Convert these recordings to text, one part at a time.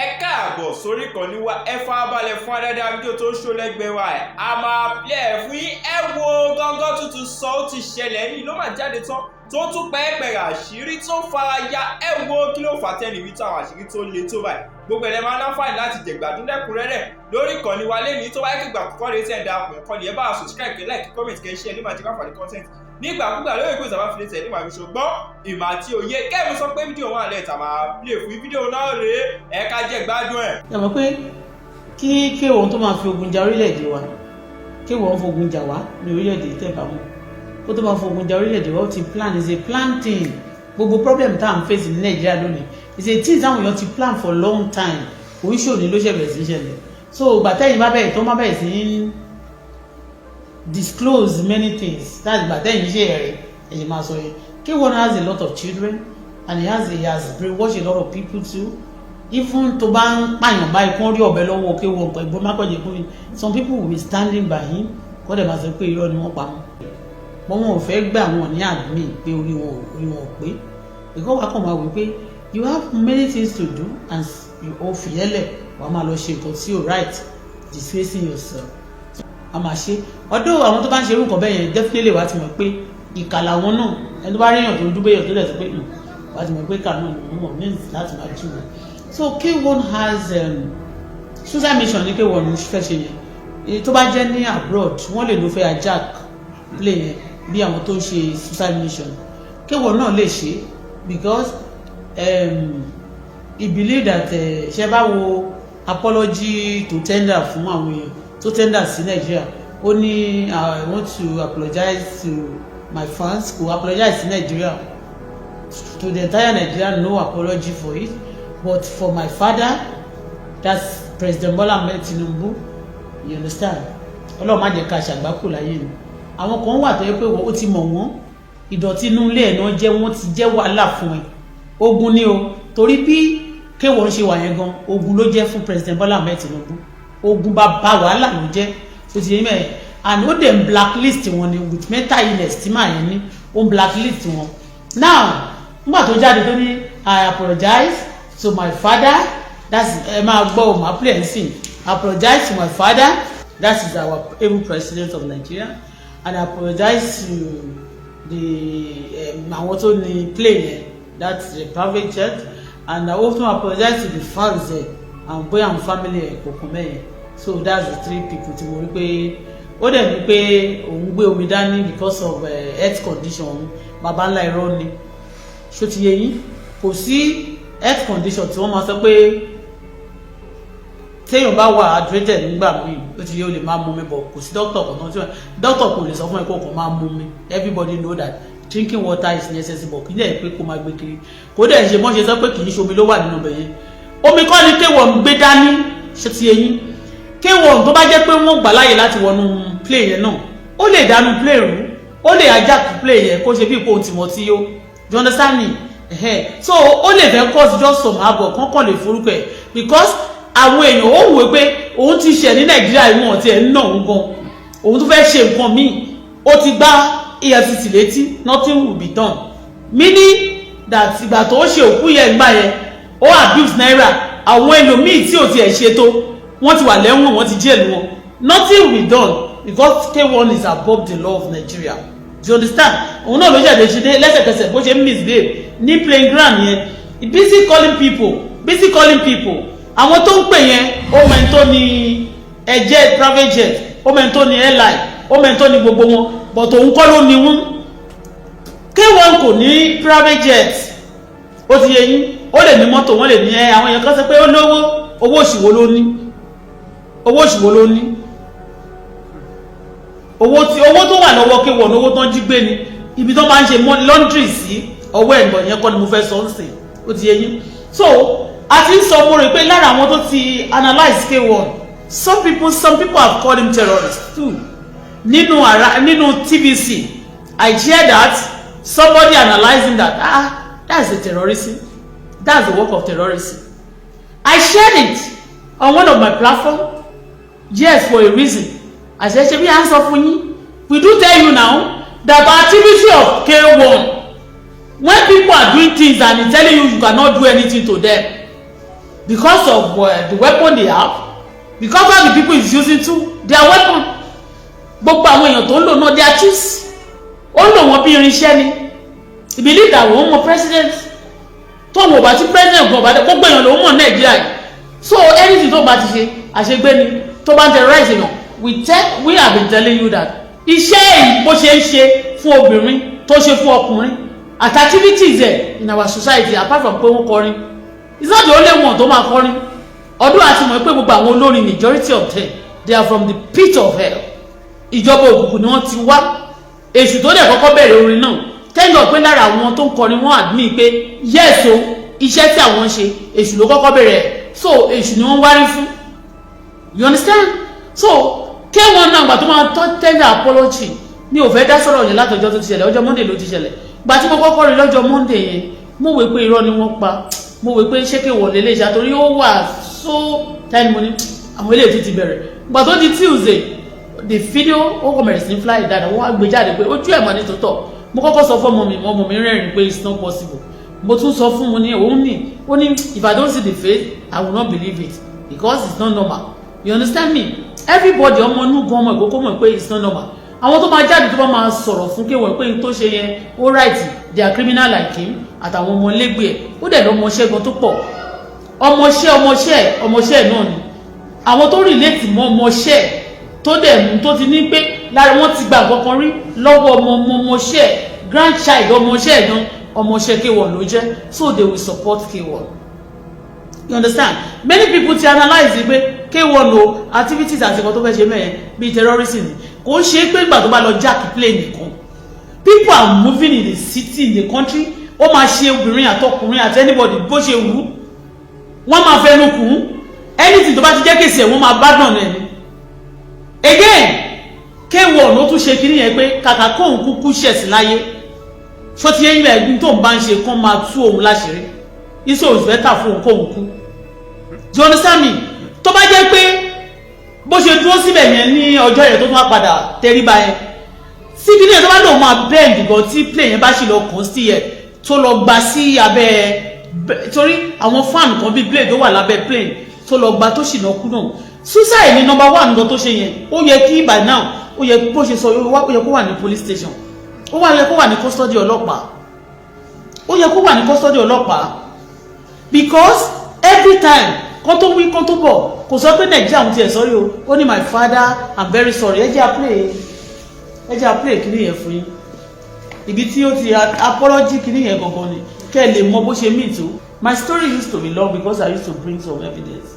Ẹ káàbọ̀ sórí ìkànnì wa. Ẹ farabalẹ̀ fún adáadáa fídíò tó ń ṣó lẹ́gbẹ̀ẹ́ wa. Ẹ̀ a máa play ẹ̀ fún yín. Ẹ wo gángan tuntun sọ ó ti ṣẹlẹ̀ ní ló máa jáde tán tó tún pẹ́ẹ́pẹ́rẹ́ àṣírí tó fara ya. Ẹ wo kí ló fà tẹ́lẹ̀ wí tó àwọn àṣírí tó le tó báyìí. Gbogbo ẹ̀rẹ́ máa ń láǹfààní láti jẹ̀gbádùn lẹ́kùnrẹ́rẹ́ lórí ìkànnì wa lẹ́ni. Tó wáyé kígbà kọ́kọ́ lè tẹ̀ ń darapọ̀ ìkànnì, ẹ bá a subscribe, kẹ́ like, comment, kẹ́ share ní máa jẹ́ káfàní content nígbàkúgbà lórí ìgbésẹ̀ sábà fi lè tẹ̀ ní màá fi ṣùgbọ́n ìmọ̀ àti òye kẹ́mi sọ pé fídíò wọn àlẹ́ ìta máa play fún fídíò náà rèé. Ẹ ká jẹ́ gbádùn ẹ̀. Ẹ mọ̀ pé kí K1 tó máa fi ogun jà orílẹ̀-èdè wa, K1 fogun jà wá ní orílẹ̀-èdè tẹ̀ bá mọ̀ kó tó máa fogun jà orílẹ̀-èdè wa, ó ti plan. Is a plan thing. Gbogbo problem tá à ń face ní Nàìjíríà lónìí is a thing táwọn èèyàn ti plan for long time. Kò ń ṣòní ló ṣẹ̀bẹ̀rẹ̀ sí ṣẹlẹ̀. So gbàtẹ́yìn bá bẹ̀rẹ̀ tó má bẹ̀rẹ̀ sí disclose many things, that's gbàtẹ́yìn ṣe ẹ̀rẹ̀ ẹ̀yìn máa sọ yẹn. K1 has a lot of children and he has brainwashed a lot of people too. Even tó bá ń pààyàn báyìí, kán rí ọ̀bẹ lọ́wọ́ K1 pẹ̀lú mákànjẹ́ fún mi, some people will be standing by him, kọ́ dẹ̀ máa sọ pé irọ́ ni wọ́n pa wọ́n bọ́n. Wọn ò fẹ́ gbà wọn ní admin pé orí wọn ò pé, because wàá kàn máa wí pé you have many things to do and you ò fìyẹ́lẹ̀, wàá máa lọ ṣe nǹkan tí ò right, disgracing yourself. A máa ṣe ọdún àwọn tó bá ń ṣe irú nǹkan bẹ́ẹ̀ yẹn, definitely wàá ti mọ̀ pé ìkà làwọn náà. Ẹni tó bá ríyàn tó ń dúbẹ̀yàn tó dẹ̀ sọ pé wàá ti mọ̀ pé ìkà náà ni wọ́n ní láti máa jù wọ́n. So K1 has suicide mission ní K1 fẹ́ ṣe yẹn. Tó bá jẹ́ ní abroad, wọ́n lè ló fẹ́ hijack plane yẹn bí àwọn tó ń ṣe suicide mission. K1 náà lè ṣe because he believe that ṣe bá wo apology to tender fún àwọn èèyàn tó tender sí Nàìjíríà, ó ní, "I want to apologize to my fans." Kò apologize sí Nàìjíríà, to the entire Nigeria, no apology for it, but for my father, that's President Bola Ahmed Tinubu, you understand? Ọlọ́run má jẹ́ ká ṣàgbákò láyé ni. Àwọn kan wà tó yẹ pé ó ti mọ̀ wọ́n, ìdọ̀tí inú ilé ẹ̀ náà jẹ́, wọ́n ti jẹ́ wàhálà fún ẹ. Ogun ni o, torí bí K1 ṣe wà yẹn gan, ogun ló jẹ́ fún President Bola Ahmed Tinubu. Ogun bá bá wàhálà ló jẹ́ tó ti yé mẹ́ẹ̀, and ó dẹ̀ ń blacklist wọn ni with mental illness tí màá yẹn ní, ó ń blacklist wọn. Now, nígbà tó jáde tó ní, "I apologize to my father," that's, ẹ máa gbọ́ ò, máa play ẹ̀ sìn, "Apologize to my father," that is our able president of Nigeria, "and I apologize to the àwọn tó ní plane yẹn, that's the private jet, and I also apologize to the fans there," and bóyá àwọn family ẹ̀ kọ̀ọ̀kan mẹ́yẹn. So that's the three people tí mo rí pé ó dẹ̀ ní pé òun gbé omi dání because of health condition òun. Baba ńlá irọ́ ni. Ṣó ti yé yín? Kò sí health condition tí wọ́n máa sọ pé téèyàn bá wà hydrated nígbà míì, ó ti yé, o lè máa mú mi bọ̀. Kò sí doctor kan tó tí doctor kò lè sọ fún ẹ kó kàn máa mú mi. Everybody know that drinking water is necessary, but kì í dẹ̀ pé kó máa gbé kiri. Kò dẹ̀ ṣe mọ́ ṣe sọ pé kì í ṣe omi ló wà nínú ibẹ̀ yẹn. Omi kọ́ ni K1 gbé dání. Ṣé ti yé yín? K1, tó bá jẹ́ pé wọ́n gbà láàyè láti wọnú plane yẹn náà, ó lè dánú plane rú, ó lè hijack plane yẹn, kó ṣe bí ipò tìmọ̀ tí yó. You understand me? So ó lè fẹ́ cause just some havoc kọ́kàn lè forúkọ ẹ̀, because àwọn èèyàn ó wò pé òun ti ṣẹ̀ ní Nàìjíríà, ìwọ̀n ọ̀tí ẹ̀ ń nà òun gan, òun tún fẹ́ ṣe nǹkan míì. Ó ti gbá EFCC létí, nothing will be done, meaning that ìgbà tó ṣe òkú yẹn gbà yẹn, ó abuse naira. Àwọn ẹlòmíì tí ò tiẹ̀ ṣe tó, wọ́n ti wà lẹ́wọ̀n, wọ́n ti jail wọn, nothing will be done because K1 is above the law of Nigeria. Do you understand? Òun náà ló ṣẹ̀dẹ̀ ṣe dé lẹ́sẹ̀kẹsẹ̀ bó ṣe ń misbehave ní playground yẹn, busy calling people, busy calling people. Àwọn tó ń pè yẹn, ó mọ ẹni tó ní ẹ̀jẹ̀ private jet, ó mọ ẹni tó ní airline, ó mọ ẹni tó ní gbogbo wọn, but òun kọ́ ló ní wọn. K1 kò ní private jet, ó ti yé yín? Ó lè ní mọ́tò, wọ́n lè ní ẹ. Àwọn èèyàn kan sọ pé ó lówó. Owó òṣìwò ló ní? Owó òṣìwò ló ní? Owó tí owó tó wà lọ́wọ́ K1, owó tó ń jí gbé ni, ibi tó máa ń ṣe laundry sí ọwọ́ ẹ̀gbọ́n yẹn kọ́ ni mo fẹ́ sọ ń sìn. Ó ti yé yín? So a ti ń sọ, mo rò pé lára àwọn tó ti analyse K1, some people have called him terrorist too. Nínú ara nínú TVC, I hear that somebody analysing that, ah, that's the terrorism, that's the work of terrorism. I shared it on one of my platform, yes, for a reason. I said, ṣe bí à ń sọ fún yín, we do tell you now that activity of K1, when people are doing things and he telling you you cannot do anything to them. Because of the weapon they have, because all the people is using too their weapon. Gbogbo àwọn èèyàn tó ń lò náà, they are chiefs. Ó ń lò wọ́n bí irinṣẹ́ ni. Believe that òun mọ president, tóun ò bá tí president gan bá dé, gbogbo èèyàn lòún mọ̀ Nàìjíríà yìí. So anything tó bá ti ṣe, àṣegbé ni. Tó bá ń terrorize èèyàn, we have been telling you that iṣẹ́ èyí bó ṣe ń ṣe fún obìnrin, tó ṣe fún ọkùnrin, at activities ẹ̀ in our society. Apart from pé wọ́n kọrin, it's not the only one tó máa kọrin. Ọdún àti mọ̀ pé gbogbo àwọn olórin, majority of them, they are from the pit of hell. Ìjọba òkùnkùn ni wọ́n ti wá. Èṣù tó dẹ̀ kọ́kọ́ bẹ̀rẹ̀ orin náà tẹ́ńdọ̀ pé lára àwọn tó ń kọrin, wọ́n admit pé yes o, iṣẹ́ tí àwọn ń ṣe, èṣù ló kọ́kọ́ bẹ̀rẹ̀. So èṣù ni wọ́n wárí fún, you understand? So K1 náà, gbà tó máa tọ́ tender apology, mi ò fẹ́ dá sọ̀rọ̀ yẹn látọjọ́ tó ti ṣẹlẹ̀. Ọjọ́ Monday ló ti ṣẹlẹ̀. Gbà tí mo kọ́kọ́ rí lọ́jọ́ Monday yẹn, mo wò pé irọ́ ni wọ́n pa. Mo wò pé ṣé K1 lè lè ṣe àtòrí ó wà so time. Mo ní àwọn eléyìí tó ti bẹ̀rẹ̀. Gbà tó di Tuesday, the video ó kọ̀ bẹ̀rẹ̀ sí ní fly dáadáa. Wọ́n á gbé jáde pé ojú ẹ̀ mọ́ ní tòótọ́. Mo kọ́kọ́ sọ fún ọmọ mi, ọmọ mi rẹ́rìn pé it's not possible. Mo tún sọ fún mo ní òun ní, ó ní, "If I don't see the face, I will not believe it because it's not normal." You understand me? Everybody, ọmọ inú gan, ọmọ ìkókó mọ̀ pé it's not normal. Àwọn tó máa jáde, tó bá máa sọ̀rọ̀ fún K1 pé n tó ṣe yẹn ó right, they are criminal like him àtàwọn ọmọ lẹ́gbẹ̀ẹ́. Ó dẹ̀ lọ́mọṣẹ́ gan tó pọ̀, ọmọṣẹ́, ọmọṣẹ́, ọmọṣẹ́ náà ni àwọn tó relate mọ́ ọmọṣẹ́, tó dẹ̀ mú tó ti ní pé lára wọn ti gba nǹkan kan rí lọ́wọ́ ọmọ ọmọ ọmọṣẹ́, grandchild ọmọṣẹ́ gan, ọmọṣẹ́ K1 ló jẹ́. So they will support K1, you understand? Many people ti analyse pé K1 o activities àti nǹkan tó fẹ́ ṣe mẹ́yẹn bíi terrorism. Kò ń ṣe pé ìgbà tó bá lọ jack plane nìkan. People are moving in the city, in the country. Ó máa ṣe obìnrin àtọkùnrin àti anybody bó ṣe wù ú, wọ́n máa fẹnu kù ú. Anything tó bá ti jẹ́ case ẹ̀, wọ́n máa bá dàn ẹ̀ ni. Again, K1 ló tún ṣe kiri yẹn pé kàkà kóun kúkú ṣẹ̀sìn láyé, ṣó ti yẹn ilẹ̀ tó ń bá ń ṣe kán máa tú òun láṣìírí, iṣẹ́ òṣù fẹ́ tà fún òun kóun kú. Do you understand me? Tó bá jẹ́ pé bó ṣe dúró síbẹ̀ yẹn ní ọjọ́ yẹn, tó tún wá padà tẹríba yẹn sí kí ní ẹ̀, tó bá lòun máa bend gan, tí plane yẹn bá sì lọ kàn sí ẹ̀, tó lọ gba sí abẹ́, torí àwọn fan kan bíi plane tó wà lábẹ́ plane, tó lọ gba, tó sì lọ kú náà, suicide ni number one. Nǹkan tó ṣe yẹn, ó yẹ kí by now, ó yẹ bó ṣe sọ, ó yẹ kó wà ní police station, ó wà yẹ kó wà ní custody ọlọ́pàá, ó yẹ kó wà ní custody ọlọ́pàá, because every time kó tó wí, kó tó bọ̀, kò sọ pé Nàìjíríà òun tiẹ̀ sorry o. Ó ní, "My father, I'm very sorry." Ẹ jẹ́ à play, ẹ jẹ́ à play kíní yẹn fún yín, ibi tí ó ti apology kíní yẹn gangan ni, kẹ́ ẹ lè mọ bó ṣe mean tó. My story used to be long because I used to bring some evidence.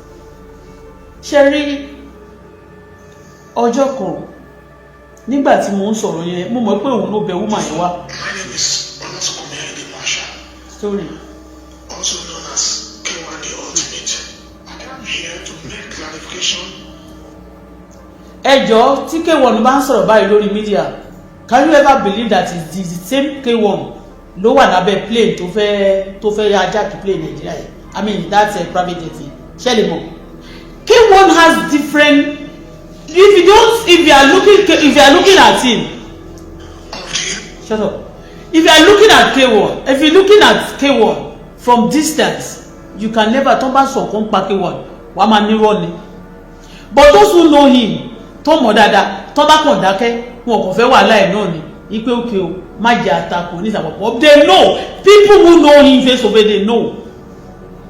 Ṣe rí ọjọ́ kan nígbà tí mo ń sọ̀rọ̀ yẹn, mo mọ̀ pé òun ló bẹ woman yẹn wá. My name is Olasunkanmi Ayinde Marshal, Story. also known as K1 The Ultimate. I am here to make clarification. Ẹ jọ̀ọ́, tí K1 bá ń sọ̀rọ̀ báyìí lórí media, can you ever believe that it's the same K1 ló wà lábẹ́ plane tó fẹ́ hijack plane Nàìjíríà yìí? I mean, that's a private jet yìí. Ṣé lè mọ̀ K1 has different, if you don't if you are looking at him of the Shut up. If you are looking at K1, if you looking at K1 from distance, you can never, tó bá sọ kó ń pa K1, wàá máa nírọ́ ni. But those who know him, tó mọ̀ dáadáa, tó bá kàn dákẹ́, wọn kò fẹ́ wàhálà ẹ̀ náà ni ipe òkè o, má jẹ́ àtakò ní ìsàpọ̀pọ̀. They know, people who know him face to face, they know.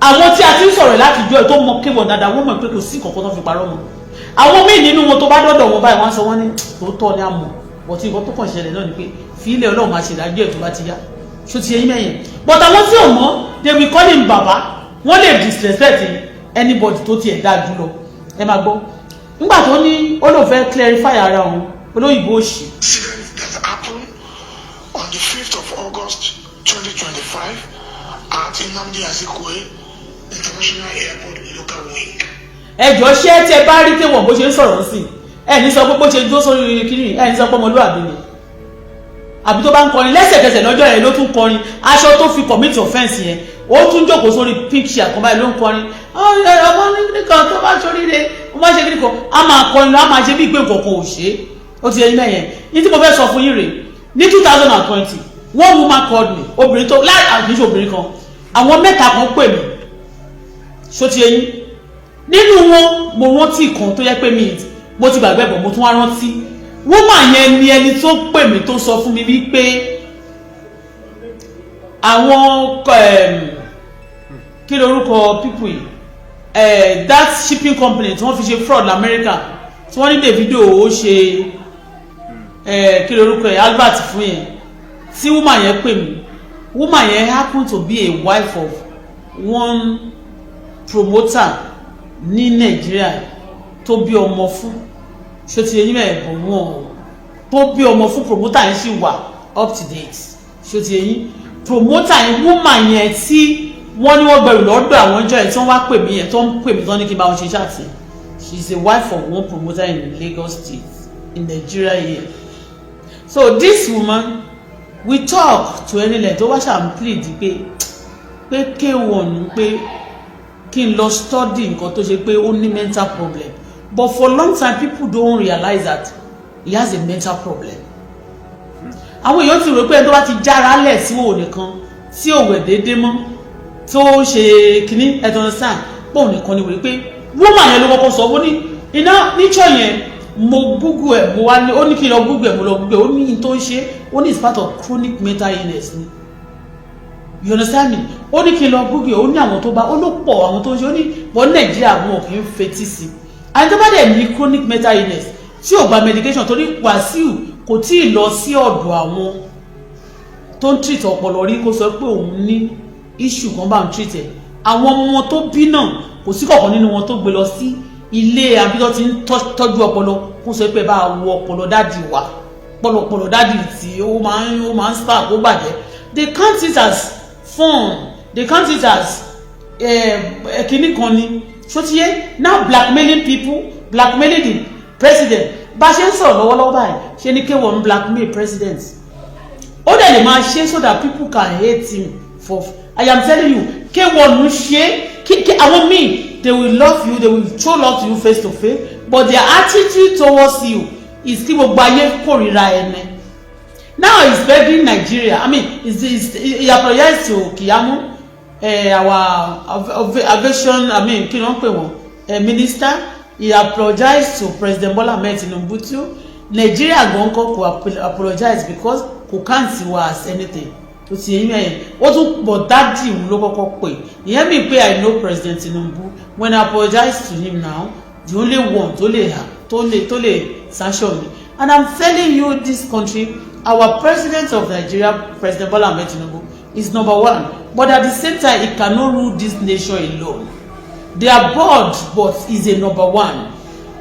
Àwọn tí a ti ń sọ̀rọ̀ láti jọ ẹ̀, tó mọ K1 dáadáa, wọ́n mọ̀ pé kò sí kankan tó fi parọ́ mọ́. Àwọn míì nínú wọn, tó bá dọ́dọ̀ wọn báyìí, wọ́n á sọ, wọ́n ní tòótọ́ ni a mọ̀, but nǹkan tó kàn ṣẹlẹ̀ náà ni pé fílẹ̀, Ọlọ́run máa ṣèdájọ́ ẹ̀ tó bá ti yá. Ṣó ti yẹ yín mẹ́yìn? But àwọn tí ò mọ̀, they will call him baba. Wọ́n lè disrespect anybody tó tiẹ̀ dáa jù lọ. Ẹ máa gbọ́ nígbà tó ní ó lóun fẹ́ clarify ara òun, olóyìnbó òṣì. Incident that happened on the 5th of August 2025 at Nnamdi Azikiwe International Airport Local Wing. Ẹjọ́, ṣé tẹ bá rí K1 bó ṣe ń sọ̀rọ̀ sí ẹ, ní sọ pé bó ṣe dúró sórí kínní, ẹ ní sọ pé ọmọlúwàbí ni? Àbí tó bá ń kọrin lẹ́sẹ̀kẹsẹ̀ lọ́jọ́ yẹn ló tún kọrin, aṣọ tó fi commit offence yẹn, ó tún jókòó sórí picture kan báyìí ló ń kọrin, ọmọ nìkan tó bá ṣoríire, ó bá ṣe kíni kan, á máa kọrin lọ, á máa ṣe bí ìpé nǹkan kan ò ṣe é. Ó ti yẹ yín mẹ́yẹn? Ní tí mo fẹ́ sọ fún yín rèé, ní 2020, one woman called me, obìnrin tó láì àkíńṣe obìnrin kan, àwọn mẹ́ta kan pè mí. Ṣó ti eyín nínú wọn, mo rántí kan tó yẹ pé mi mo ti gbàgbé bọ̀, mo tún wá rántí. Woman yẹn ni ẹni tó pè mí, tó sọ fún mi wípé àwọn, kí lorúkọ people yìí, that shipping company tí wọ́n fi ṣe fraud lamẹ́ríkà, tí wọ́n ní Davido ó ṣe, kí lorúkọ ẹ̀, Albert fún yẹn. Tí woman yẹn pè mí, woman yẹn happen to be a wife of one promoter ní Nàìjíríà tó bí ọmọ fún. Ṣó ti yẹn mẹ́rin bọ̀ wọ́n tó bí ọmọ fún promoter yẹn sì wà up to date. Ṣó ti yẹn promoter yẹn, woman yẹn tí wọ́n ní wọ́n gbẹrù lọ́dọ̀ àwọn ọjọ́ yẹn, tí wọ́n wá pè mí yẹn, tó ń pè mí tán ní kí n bá wọn ṣe chat, she is a wife of one promoter in Lagos State in Nigeria here. So this woman, we talk to any length, tó wá ṣàm plead pé K1, pé kí n lọ study nǹkan tó ṣe pé ó ní mental problem. But for long time, people don't realize that he has a mental problem. Àwọn èèyàn ti rò pé ẹni tó bá ti jára lẹ̀ sí òun nìkan, tí ò wẹ̀ déédéé mọ́, tó ṣe kínní ẹ̀tọ́ sàn pé òun nìkan ni wòye. Pé woman yẹn ló kọ́kọ́ sọ, ó ní iná níjọ́ yẹn, mo google ẹ̀, mo wá ní, ó ní kí n lọ google ẹ̀, mo lọ google ẹ̀. Ó ní n tó ń ṣe, ó ní it's part of chronic mental illness ni. You understand me? Ó ní kí n lọ google ẹ̀. Ó ní àwọn tó bá, ó ló pọ̀ àwọn tó ń ṣe. Ó ní bọ́ Nàìjíríà, wọn ò kì í fetí sí i. Àti tó bá dẹ̀ ní chronic mental illness tí ò gba medication, torí Wàsíù kò tí ì lọ sí ọ̀dọ̀ àwọn tó ń treat ọpọlọ rí, kó sọ pé òun ní issue kan bá ń treat ẹ̀. Àwọn ọmọ tó bí náà, kò sí kọ̀ọ̀kan nínú wọn tó gbé lọ sí ilé àbí tó ti ń tọ́jú ọpọlọ, kó sọ pé bá a wo ọpọlọ daddy wa, pọlọpọlọ daddy tí ó máa ń spark, ó bàjẹ́. They count it as fun, they count it as kinní kan ni. Ṣó ti yé? Now blackmailing people, blackmailing the president. Bá a ṣe ń sọ̀rọ̀ lọ́wọ́lọ́wọ́ báyìí, ṣe ni K1 blackmail president. Ó dẹ̀ lè máa ṣe so that people can hate him for, I am telling you, K1 ń ṣe kí àwọn míì, they will love you, they will show love to you face to face, but their attitude towards you is kí gbogbo ayé kórìíra ẹni. Now he's begging Nigeria, I mean, he apologize to Keyamo, our aviation, I mean, kí ló ń pè wọ́n, minister. He apologized to President Bola Ahmed Tinubu too. Nigeria gan kọ́ kò apologize because kò count wa as anything tó ti yẹn mẹ́yìn. Ó tún bọ̀, daddy òun ló kọ́kọ́ pè ìyẹn mi pé I know President Tinubu. When I apologize to him now, the only one tó lè tó lè sanction me. And I'm telling you, this country, our president of Nigeria, President Bola Ahmed Tinubu, is number one, but at the same time, he cannot rule this nation alone. They are bored, but he's a number one.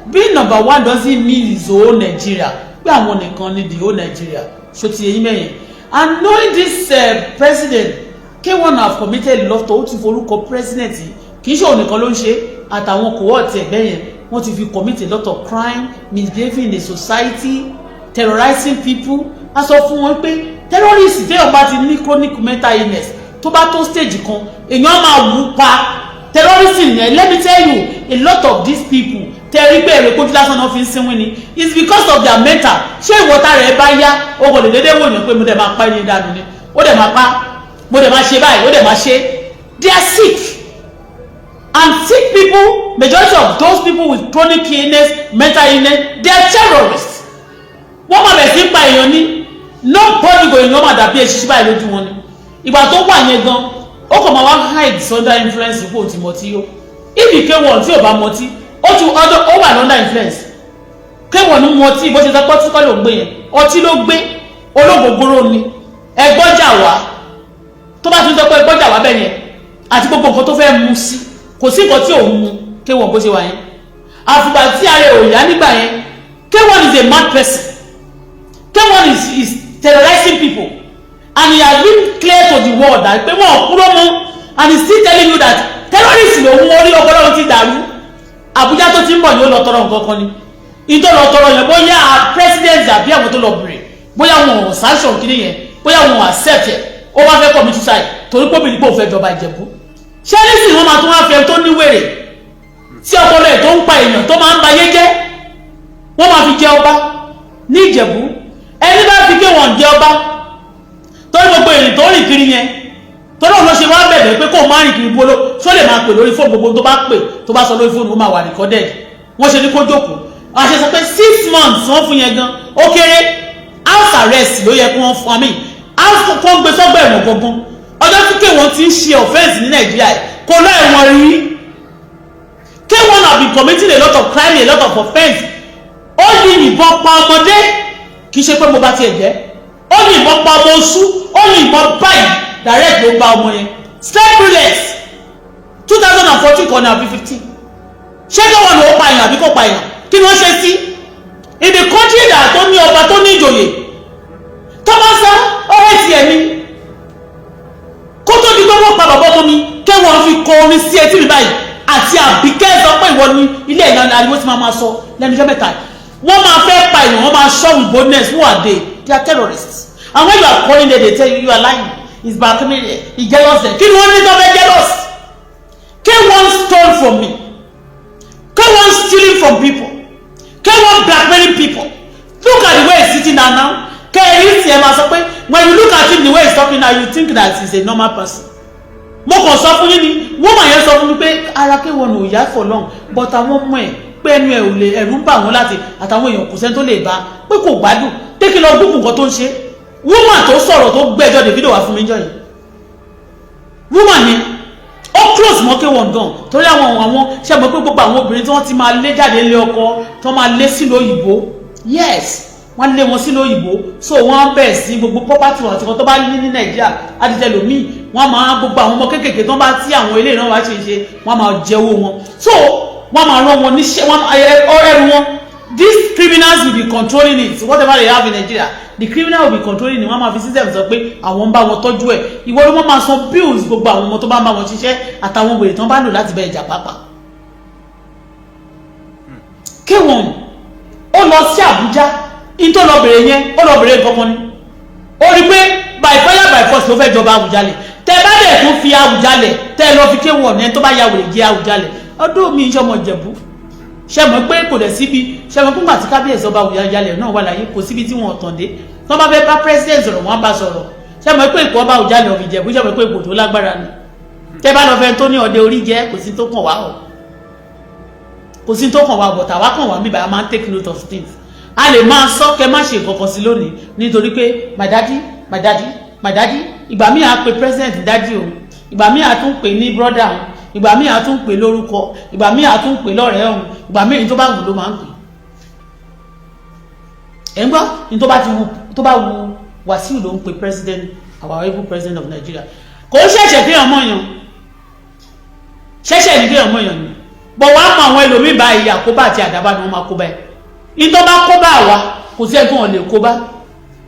Being number one doesn't mean his whole Nigeria, pé àwọn nìkan ni the whole Nigeria. Ṣó ti yẹn mẹ́yìn? And knowing this president, K1 have committed a lot. Ó ti forúkọ president yìí, kì í ṣe òun nìkan ló ń ṣe, àtàwọn cohort ẹgbẹ́ yẹn, wọ́n ti fi commit a lot of crime, misbehaving in the society, terrorizing people. A sọ fún wọn pé terrorist, téèyàn bá ti ní chronic mental illness, tó bá tó stage kan, èèyàn á máa wù pa terrorism yẹn. Let me tell you, a lot of these people tẹ̀rí pé èrè kojú lásán náà fi ń sínwín ni, it's because of their mental. Ṣé ìwọ́ta rẹ̀ bá yá, o kò lè dédé wòyàn pé mo dẹ̀ máa pa ẹni dànù ni, ó dẹ̀ máa pa, mo dẹ̀ máa ṣe báyìí, ó dẹ̀ máa ṣe. They are sick, and sick people, majority of those people with chronic illness, mental illness, they are terrorists. Wọ́n máa bẹ̀ sí pa èèyàn ní nobody go. Èèyàn máa dàbí eṣinṣin báyìí lójú wọn ni. Ìgbà tó wà yẹn gan, ó kàn máa wá hide under influence kó o ti mọtí yó. Ibi K1 tí ò bá mọtí, ó ti ọdọ ó wà under influence. K1 ní mọtí, bó ṣe sọ pé ọtí kọ́ ló ń gbé yẹn, ọtí ló gbé, olóògbògbòrò ni. Ẹgbọ́jà wá, tó bá tún sọ pé ẹgbọ́jà wá bẹ́ẹ̀ yẹn, àti gbogbo nǹkan tó fẹ́ mu sí, kò sí nǹkan tí òun mu. K1 bó ṣe wà yẹn, àfìgbà tí ara ẹ̀ ò yá nígbà yẹn. K1 is a mad person. K1 is terrorizing people, and he has been clear to the world that pé wọn kúrò mọ́, and he still telling you that terrorist lòun, orí ọpọlọ ti dàrú. Àbújá tó ti ń bọ̀ ni ó lọ tọrọ nǹkan kan ni ìtọ́ lọ tọrọ yẹn, bóyá president àbí àwọn tó lọ bèrè, bóyá wọn ò sanction kìíní yẹn, bóyá wọn ò accept ẹ̀, ó wá fẹ́ commit suicide torí pé obìnrin pò fẹ́ jọba Ìjẹ̀bú. Ṣé nísìnyí wọ́n máa tún wá fẹ́ tó ní wèrè tí ọpọlọ ẹ̀ tó ń pa èèyàn, tó máa ń ba ayé jẹ́, wọ́n máa fi jẹ ọba ní Ìjẹ̀bú? Ẹni bá fi K1 jẹ ọba, torí gbogbo èrè tó rìn kiri yẹn. Torí òun ló ṣe wá bẹ̀rẹ̀ pé kó má rìn kiri bolo, ṣó lè máa pè lórí fóònù? Gbogbo tó bá pè, tó bá sọ lórí fóònù, ó máa wà recorded. Wọ́n ṣe ní kó jókòó. Àṣẹ sọ pé 6 months wọ́n fún yẹn gan ó kéré. House arrest ló yẹ kí wọ́n fún mi, house kó gbé sọ́gbà ẹ̀wọ̀n gangan. Ọjọ́ tí K1 ti ń ṣe offence ní Nàìjíríà, kò lọ ẹ̀wọ̀n rí. K1 have been committing a lot of crime, a lot of offence. Ó yìnbọn pa ọmọdé, kì í ṣe pé mo bá tiẹ̀ jẹ́. Ó yìnbọn pa ọmọ oṣù, ó yìnbọn báyìí, direct ló bá ọmọ yẹn, straight bullet. 2014 kan ní àbí 15? Ṣé K1 ló pa èèyàn àbí kò pa èèyàn? Kí ni wọ́n ṣe sí in the country that tó ní ọba, tó ní ìjòyè, tó máa ń sá ọ̀rẹ́ tiẹ̀ ni? Kó tó di pé wọ́n pa bàbá ọmọ mi, K1 fi kọ orin sí etí mi báyìí àti Àbíkẹ́ sọ pé ìwọ ni ilé ìlànà ariwo tí máa máa sọ lẹ́nu ijọ́ mẹ́ta. Wọ́n máa fẹ́ pa èèyàn, wọ́n máa sọ with boldness. Who are they? They are terrorists. And when you are calling them, they tell you you are lying. It's blackmail. He jealous them. Kí ni wọ́n ní tó fẹ́ jealous? K1 stole from me. K1 stealing from people. K1 blackmailing people. Look at the way he's sitting down now. Kẹ́hìn tí ẹ máa sọ pé when you look at him, the way he's talking now, you think that he's a normal person. Mo kàn sọ fún yín ni. Woman yẹn sọ fún mi pé ara K1 ò yá for long, but àwọn ọmọ ẹ̀ pé ẹnu ẹ̀ ò lè, ẹ̀rù ń bà wọ́n láti àtàwọn èèyàn, kò sẹ́ni tó lè bá pé kò gbádùn, pé kí lọ gbógun nǹkan tó ń ṣe. Woman tó sọ̀rọ̀, tó gbẹ́jọ́ Davido wá fún mi jọ yìí, woman yẹn ó close mọ́ K1 gan, torí àwọn ṣe mọ̀ pé gbogbo àwọn obìnrin tí wọ́n ti máa lé jáde lé ọkọ, tí wọ́n máa lé sílùú òyìnbó, yes, wọ́n lé wọn sílùú òyìnbó, so wọ́n bẹ̀rẹ̀ sí gbogbo property wọn àti wọn tó bá ní ní Nàìjíríà adìjẹ lòmíì, wọ́n máa gbogbo àwọn ọmọ kéékèèké tó bá tí àwọn ilé ìran wa ṣe ṣe, wọ́n máa jẹ owó wọn, so wọ́n máa rán wọn níṣẹ́, wọ́n ẹrù wọn. These criminals will be controlling it. Whatever they have in Nigeria, the criminal will be controlling it. Wọ́n máa fi system sọ pé àwọn ń bá wọn tọ́jú ẹ̀. Ìwọ ló wọ́n máa san bills gbogbo àwọn ọmọ tó bá ń bá wọn ṣiṣẹ́ àtàwọn wèrè tó ń bá lò láti bẹ ìjà pàápàá. K1 ó lọ sí Àbújá in tó lọ bèrè yẹn, ó lọ bèrè nǹkan kan ni. Ó rí pé by fire by force ló fẹ́ jọba Àwùjalẹ̀. Tẹ bá dẹ̀ tún fi Àwùjalẹ̀, tẹ lọ fi K1 ní ẹni tó bá ya wèrè jẹ Àwùjalẹ̀. Ọdún mi iṣẹ́ ọmọ Ìjẹ̀bú, ṣe mọ̀ pé kò dẹ̀ síbi, ṣe mọ̀ pé ńgbà tí kábíyèsí ọba Àwùjalẹ̀ náà wà láyé, kò síbi tí wọ́n tàn dé. Tí wọ́n bá fẹ́ bá president sọ̀rọ̀, wọ́n bá sọ̀rọ̀. Ṣe mọ̀ pé ipò ọba Àwùjalẹ̀ of Ìjẹ̀bú, ṣe mọ̀ pé ipò tó lágbára ni? Tẹ bá lọ fẹ́ tó ní ọdẹ orí jẹ́, kò sí tó kàn wá o, kò sí tó kàn wá. Bọ̀tà wá kàn wá bíbá, a máa ń take note of things. A lè máa sọ kẹ má ṣe nǹkan kan sí lónìí, nítorí pé my daddy, my daddy, my daddy. Ìgbà míì á pe president daddy òun, ìgbà míì á tún pè ní brother òun, ìgbà míì á tún pè lórúkọ, ìgbà míì á tún pè lọ́rẹ̀ẹ́ òun, ìgbà míì tó bá wù ló máa ń pè. Ẹ̀ ń gbọ́ ní tó bá ti wù, tó bá wù Wàsíù ló ń pe president, our able president of Nigeria. Kò ń ṣẹ̀ṣẹ̀ kéèyàn mọ̀yàn, ṣẹ̀ṣẹ̀ ní kéèyàn mọ̀yàn ni bọ̀. Wàá mọ àwọn ẹlòmíì báyìí, àkóbá àti àdábá ni wọ́n máa kó báyìí. Ìtọ́ bá kó bá wa, kò sí ẹ̀gbọ́n wọn lè kó bá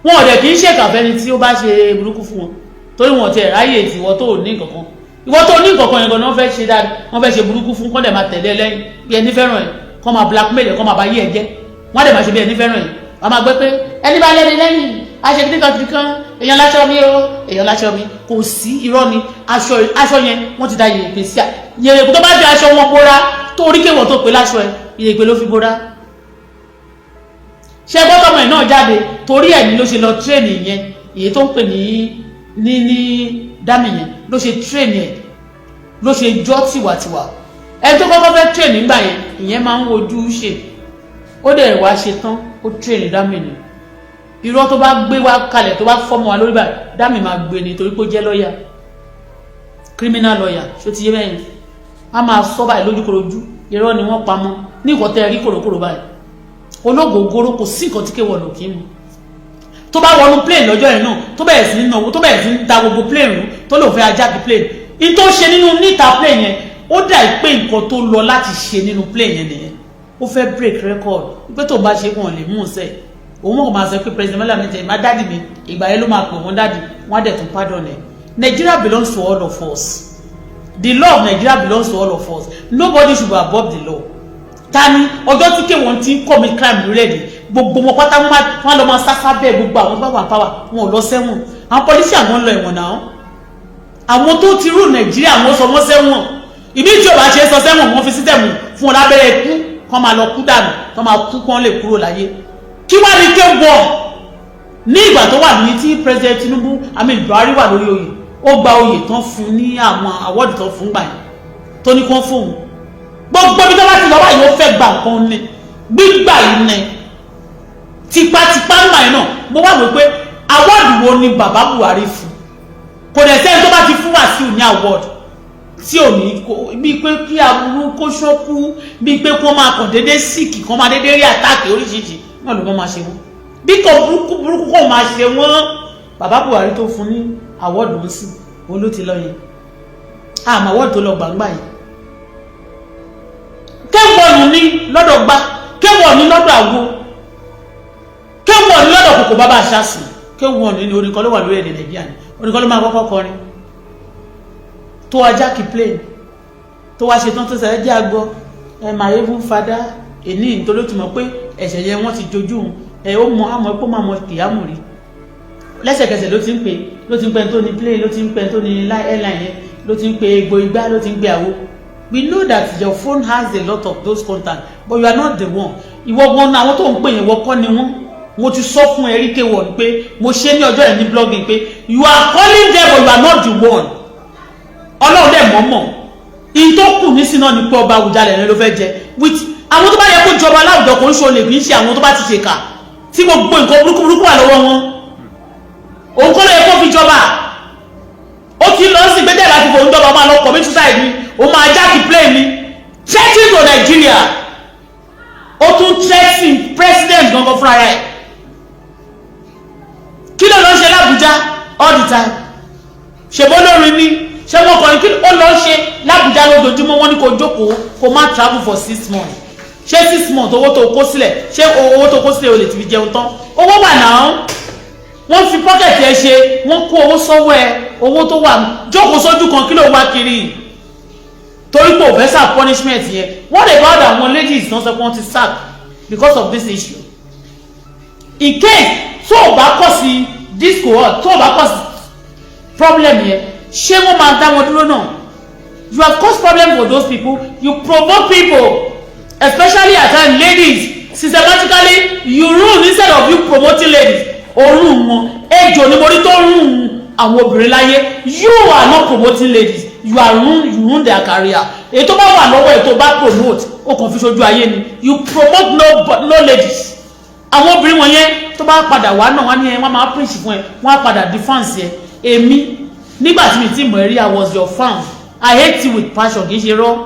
wọn. Ò dẹ̀ kì í ṣèkà fẹ́ni tí ó bá ṣe burúkú fún wọn, torí wọn ti ráyè tí ìwọ tó ní nǹkankan. Ìwọ tó ní nǹkankan yẹn gan ni wọ́n fẹ́ ṣe dáadáa, wọ́n fẹ́ ṣe burúkú fún, kọ́ dẹ̀ máa tẹ̀lé lẹ́yìn bí ẹni fẹ́ràn ẹ̀, kọ́ máa blackmail ẹ̀, kọ́ máa bá yí ẹ jẹ́. Wọ́n dẹ̀ máa ṣe bí ẹni fẹ́ràn ẹ̀. Wọ́n máa gbé pé ẹni bá lẹ́ni lẹ́yìn aṣọ kìnnìkan kìnnìkan, èèyàn láṣọ mi o, èèyàn láṣọ mi. Kò sí, irọ́ ni. Aṣọ yẹn, wọ́n ti da yèrèpè sí. Yèrèpè tó bá fi aṣọ wọn bóra, tó orí kéwọ̀n tó pé láṣọ ẹ, yèrèpè ló fi bóra. Ṣé gbọ́dọ̀ ẹ̀ náà jáde? Torí ẹ̀ ní ló ṣe lọ train yẹn, èyí tó ń pè ní dámì yẹn ló ṣe train ẹ̀, ló ṣe jọ́ tiwàtiwà. Ẹni tó kọ́kọ́ fẹ́ train nígbà yẹn, ìyẹn máa ń wojú ṣe, ó dẹ̀ wá ṣe tán, ó train dámì ni. Irọ́ tó bá gbé wá kalẹ̀, tó bá fọ́mọ wa lórí báyìí, dámì máa gbé ni, torí pé ó jẹ́ lọ́ọ̀yà, criminal lawyer. Ṣó ti yé bẹ́yẹn? A máa sọ báyìí lójúkorojú, irọ́ ni wọ́n pamọ́ ní nǹkan tẹ́ rí kòrókòrò báyìí. Ológogoro, kò sí nǹkan tí K1 lò kí mu. Tó bá wọnú plane lọ́jọ́ yẹn náà, tó bẹ̀rẹ̀ sí ní náwó, tó bẹ̀rẹ̀ sí ní da gbogbo plane rú, tó lòun fẹ́ hijack plane, in tó ṣe nínú níta plane yẹn, ó dà pé nǹkan tó lọ láti ṣe nínú plane yẹn nìyẹn. Ó fẹ́ break record pé tó bá ṣe, wọn lè mú un sẹ́. Òun mọ̀ máa sọ pé President Bola Ahmed, má daddy mi. Ìgbà yẹn ló máa pè wọ́n daddy, wọ́n á dẹ̀ tún pardon ẹ̀. Nigeria belongs to all of us. The law of Nigeria belongs to all of us. Nobody should be above the law. Ta ni ọjọ́ tí K1 ti ń commit crime lórílẹ̀‐èdè, gbogbo wọn pátá wọn lọ máa sásá bẹ́ẹ̀. Gbogbo àwọn tó bá wà power, wọn ò lọ sẹ́wọ̀n. Àwọn politician, wọn lọ ẹ̀wọ̀n náà. Àwọn tó ti rú Nàìjíríà, wọn sọ wọn sẹ́wọ̀n. Ìbí tí o bá ṣe sọ sẹ́wọ̀n, wọn fi system fún wọn lábẹ́rẹ́ ikú, kọ́ máa lọ kú dànù, kọ́ máa kú, kọ́ lè kúrò láyé. Kí wá ní K1 ní ìgbà tó wà ní tí President Tinubu, I mean Buhari, wà lórí oyè? Ó gba oyè tán fún ní àwọn award tán fún gbà yẹn tó ní kó fóun. Gbogbo ibi tó bá ti lọ báyìí, ó fẹ́ gba nǹkan ní gbígbà yìí ní tipátipá ńgbà yẹn náà. Mo wá wò pé award wo ni bàbá Buhari fún? Kò dẹ̀ sẹ́ni tó bá ti fún Wàsíù ní award tí ò ní bíi pé kí aburú kó ṣókú, bíi pé kó máa kàn déédéé sick, kó máa déédéé rí attack oríṣiríṣi náà ló máa ṣe wọ́n, bí kò burúkú burúkú kò máa ṣe wọ́n. Bàbá Buhari tó fún ní award ń sìn, òun ló ti lọ yẹn. Àmọ́ award tó lọ gbàngbà yẹn, kéwọ̀nù ní lọ́dọ̀ gbá, kéwọ̀nù ní lọ́dọ̀ àgbo, kéwọ̀nù ní lọ́dọ̀ kòkò bàbá àṣàsùn. Kéwọ̀nù ní orin kan ló wà lórí èdè Nàìjíríà ní orin kan ló máa kọ́kọ́ kọrin tó ajá kí plane tó wá ṣetán tó sẹ́yẹ́ jẹ́ àgbọ̀ ẹ my even father èní, nítorí ó ti mọ̀ pé ẹ̀ṣẹ̀ yẹn wọ́n ti jojú òun. Ẹ ó mọ àmọ́ pé ó máa mọ kìámù rí. Lẹ́sẹ̀kẹsẹ̀ ló ti ń pè, ló ti ń pè tó ní plane, ló ti ń pè tó ní airline yẹn, ló ti ń pè egbò igbá, ló ti ń pè àwo. We know that your phone has a lot of those contacts, but you are not the one. Ìwọ gan àwọn tó ń pè yẹn, wọ́n kọ́ ni wọ́n. Mo ti sọ fún Eric wọ̀n pé mo ṣe ní ọjọ́ yẹn ní blogging pé you are calling them, but you are not the one. Ọlọ́run dẹ̀ mọ̀ọ́mọ̀ in tó kù nísìn náà ni pé ọba Àwùjalẹ̀ rẹ ló fẹ́ jẹ with àwọn tó bá yẹ kó jọba láwùjọ. Kò ń ṣe olè, kì í ṣe àwọn tó bá ti ṣèkà tí gbogbo nǹkan burúkú burúkú wà lọ́wọ́ wọn. Òun kọ́ ló yẹ kó fi jọba. Ó ti lọ sí gbẹ́dẹ̀ láti fòun jọba, máa lọ commit suicide ni, ó máa jack plane ni, threatening to Nigeria. Ó tún threatening president gangan fúnra rẹ̀. Kí ló lọ ń ṣe l'Abuja all the time? Ṣèbó lórin ni? Ṣé wọ́n kọrin? Kí ó lọ ń ṣe l'Abuja lójoojúmọ́? Wọ́n ní kó jókòó, kó má travel for 6 months. Ṣé 6 months, owó tó kó sílẹ̀, ṣé owó tó kó sílẹ̀ o lè ti fi jẹun tán? Owó wà náà, wọ́n fi pocket ẹ ṣe, wọ́n kó owó sọ́wọ́ ẹ. Owó tó wà, jókòó sójú kan. Kí ló wá kiri? Torí pé ò fẹ́ serve punishment yẹn. What about àwọn ladies náà sọ pé wọ́n ti sack because of this issue? In case tó o bá kọ̀ sí this cohort, tó o bá kọ̀ sí problem yẹn, ṣé wọ́n máa dá wọn dúró náà? You have caused problem for those people. You provoke people, especially at times ladies. Systematically you ruin instead of you promoting ladies. Orun wọn ejò ni mo rí tó rún àwọn obìnrin láyé. You are not promoting ladies, you are ruin, you ruin their career. Èyí tó bá wà lọ́wọ́, èyí tó bá promote, ó kàn fi ṣojú ayé ni. You promote no, no ladies. Àwọn obìnrin wọn yẹn tó bá padà wá náà, wọ́n ní ẹ wọ́n máa preach fún ẹ, wọ́n á padà defense ẹ. Èmi nígbà tí mi ti mọ̀ ẹ́ rí, I was your fan. I hate you with passion, kì í ṣe rọ́.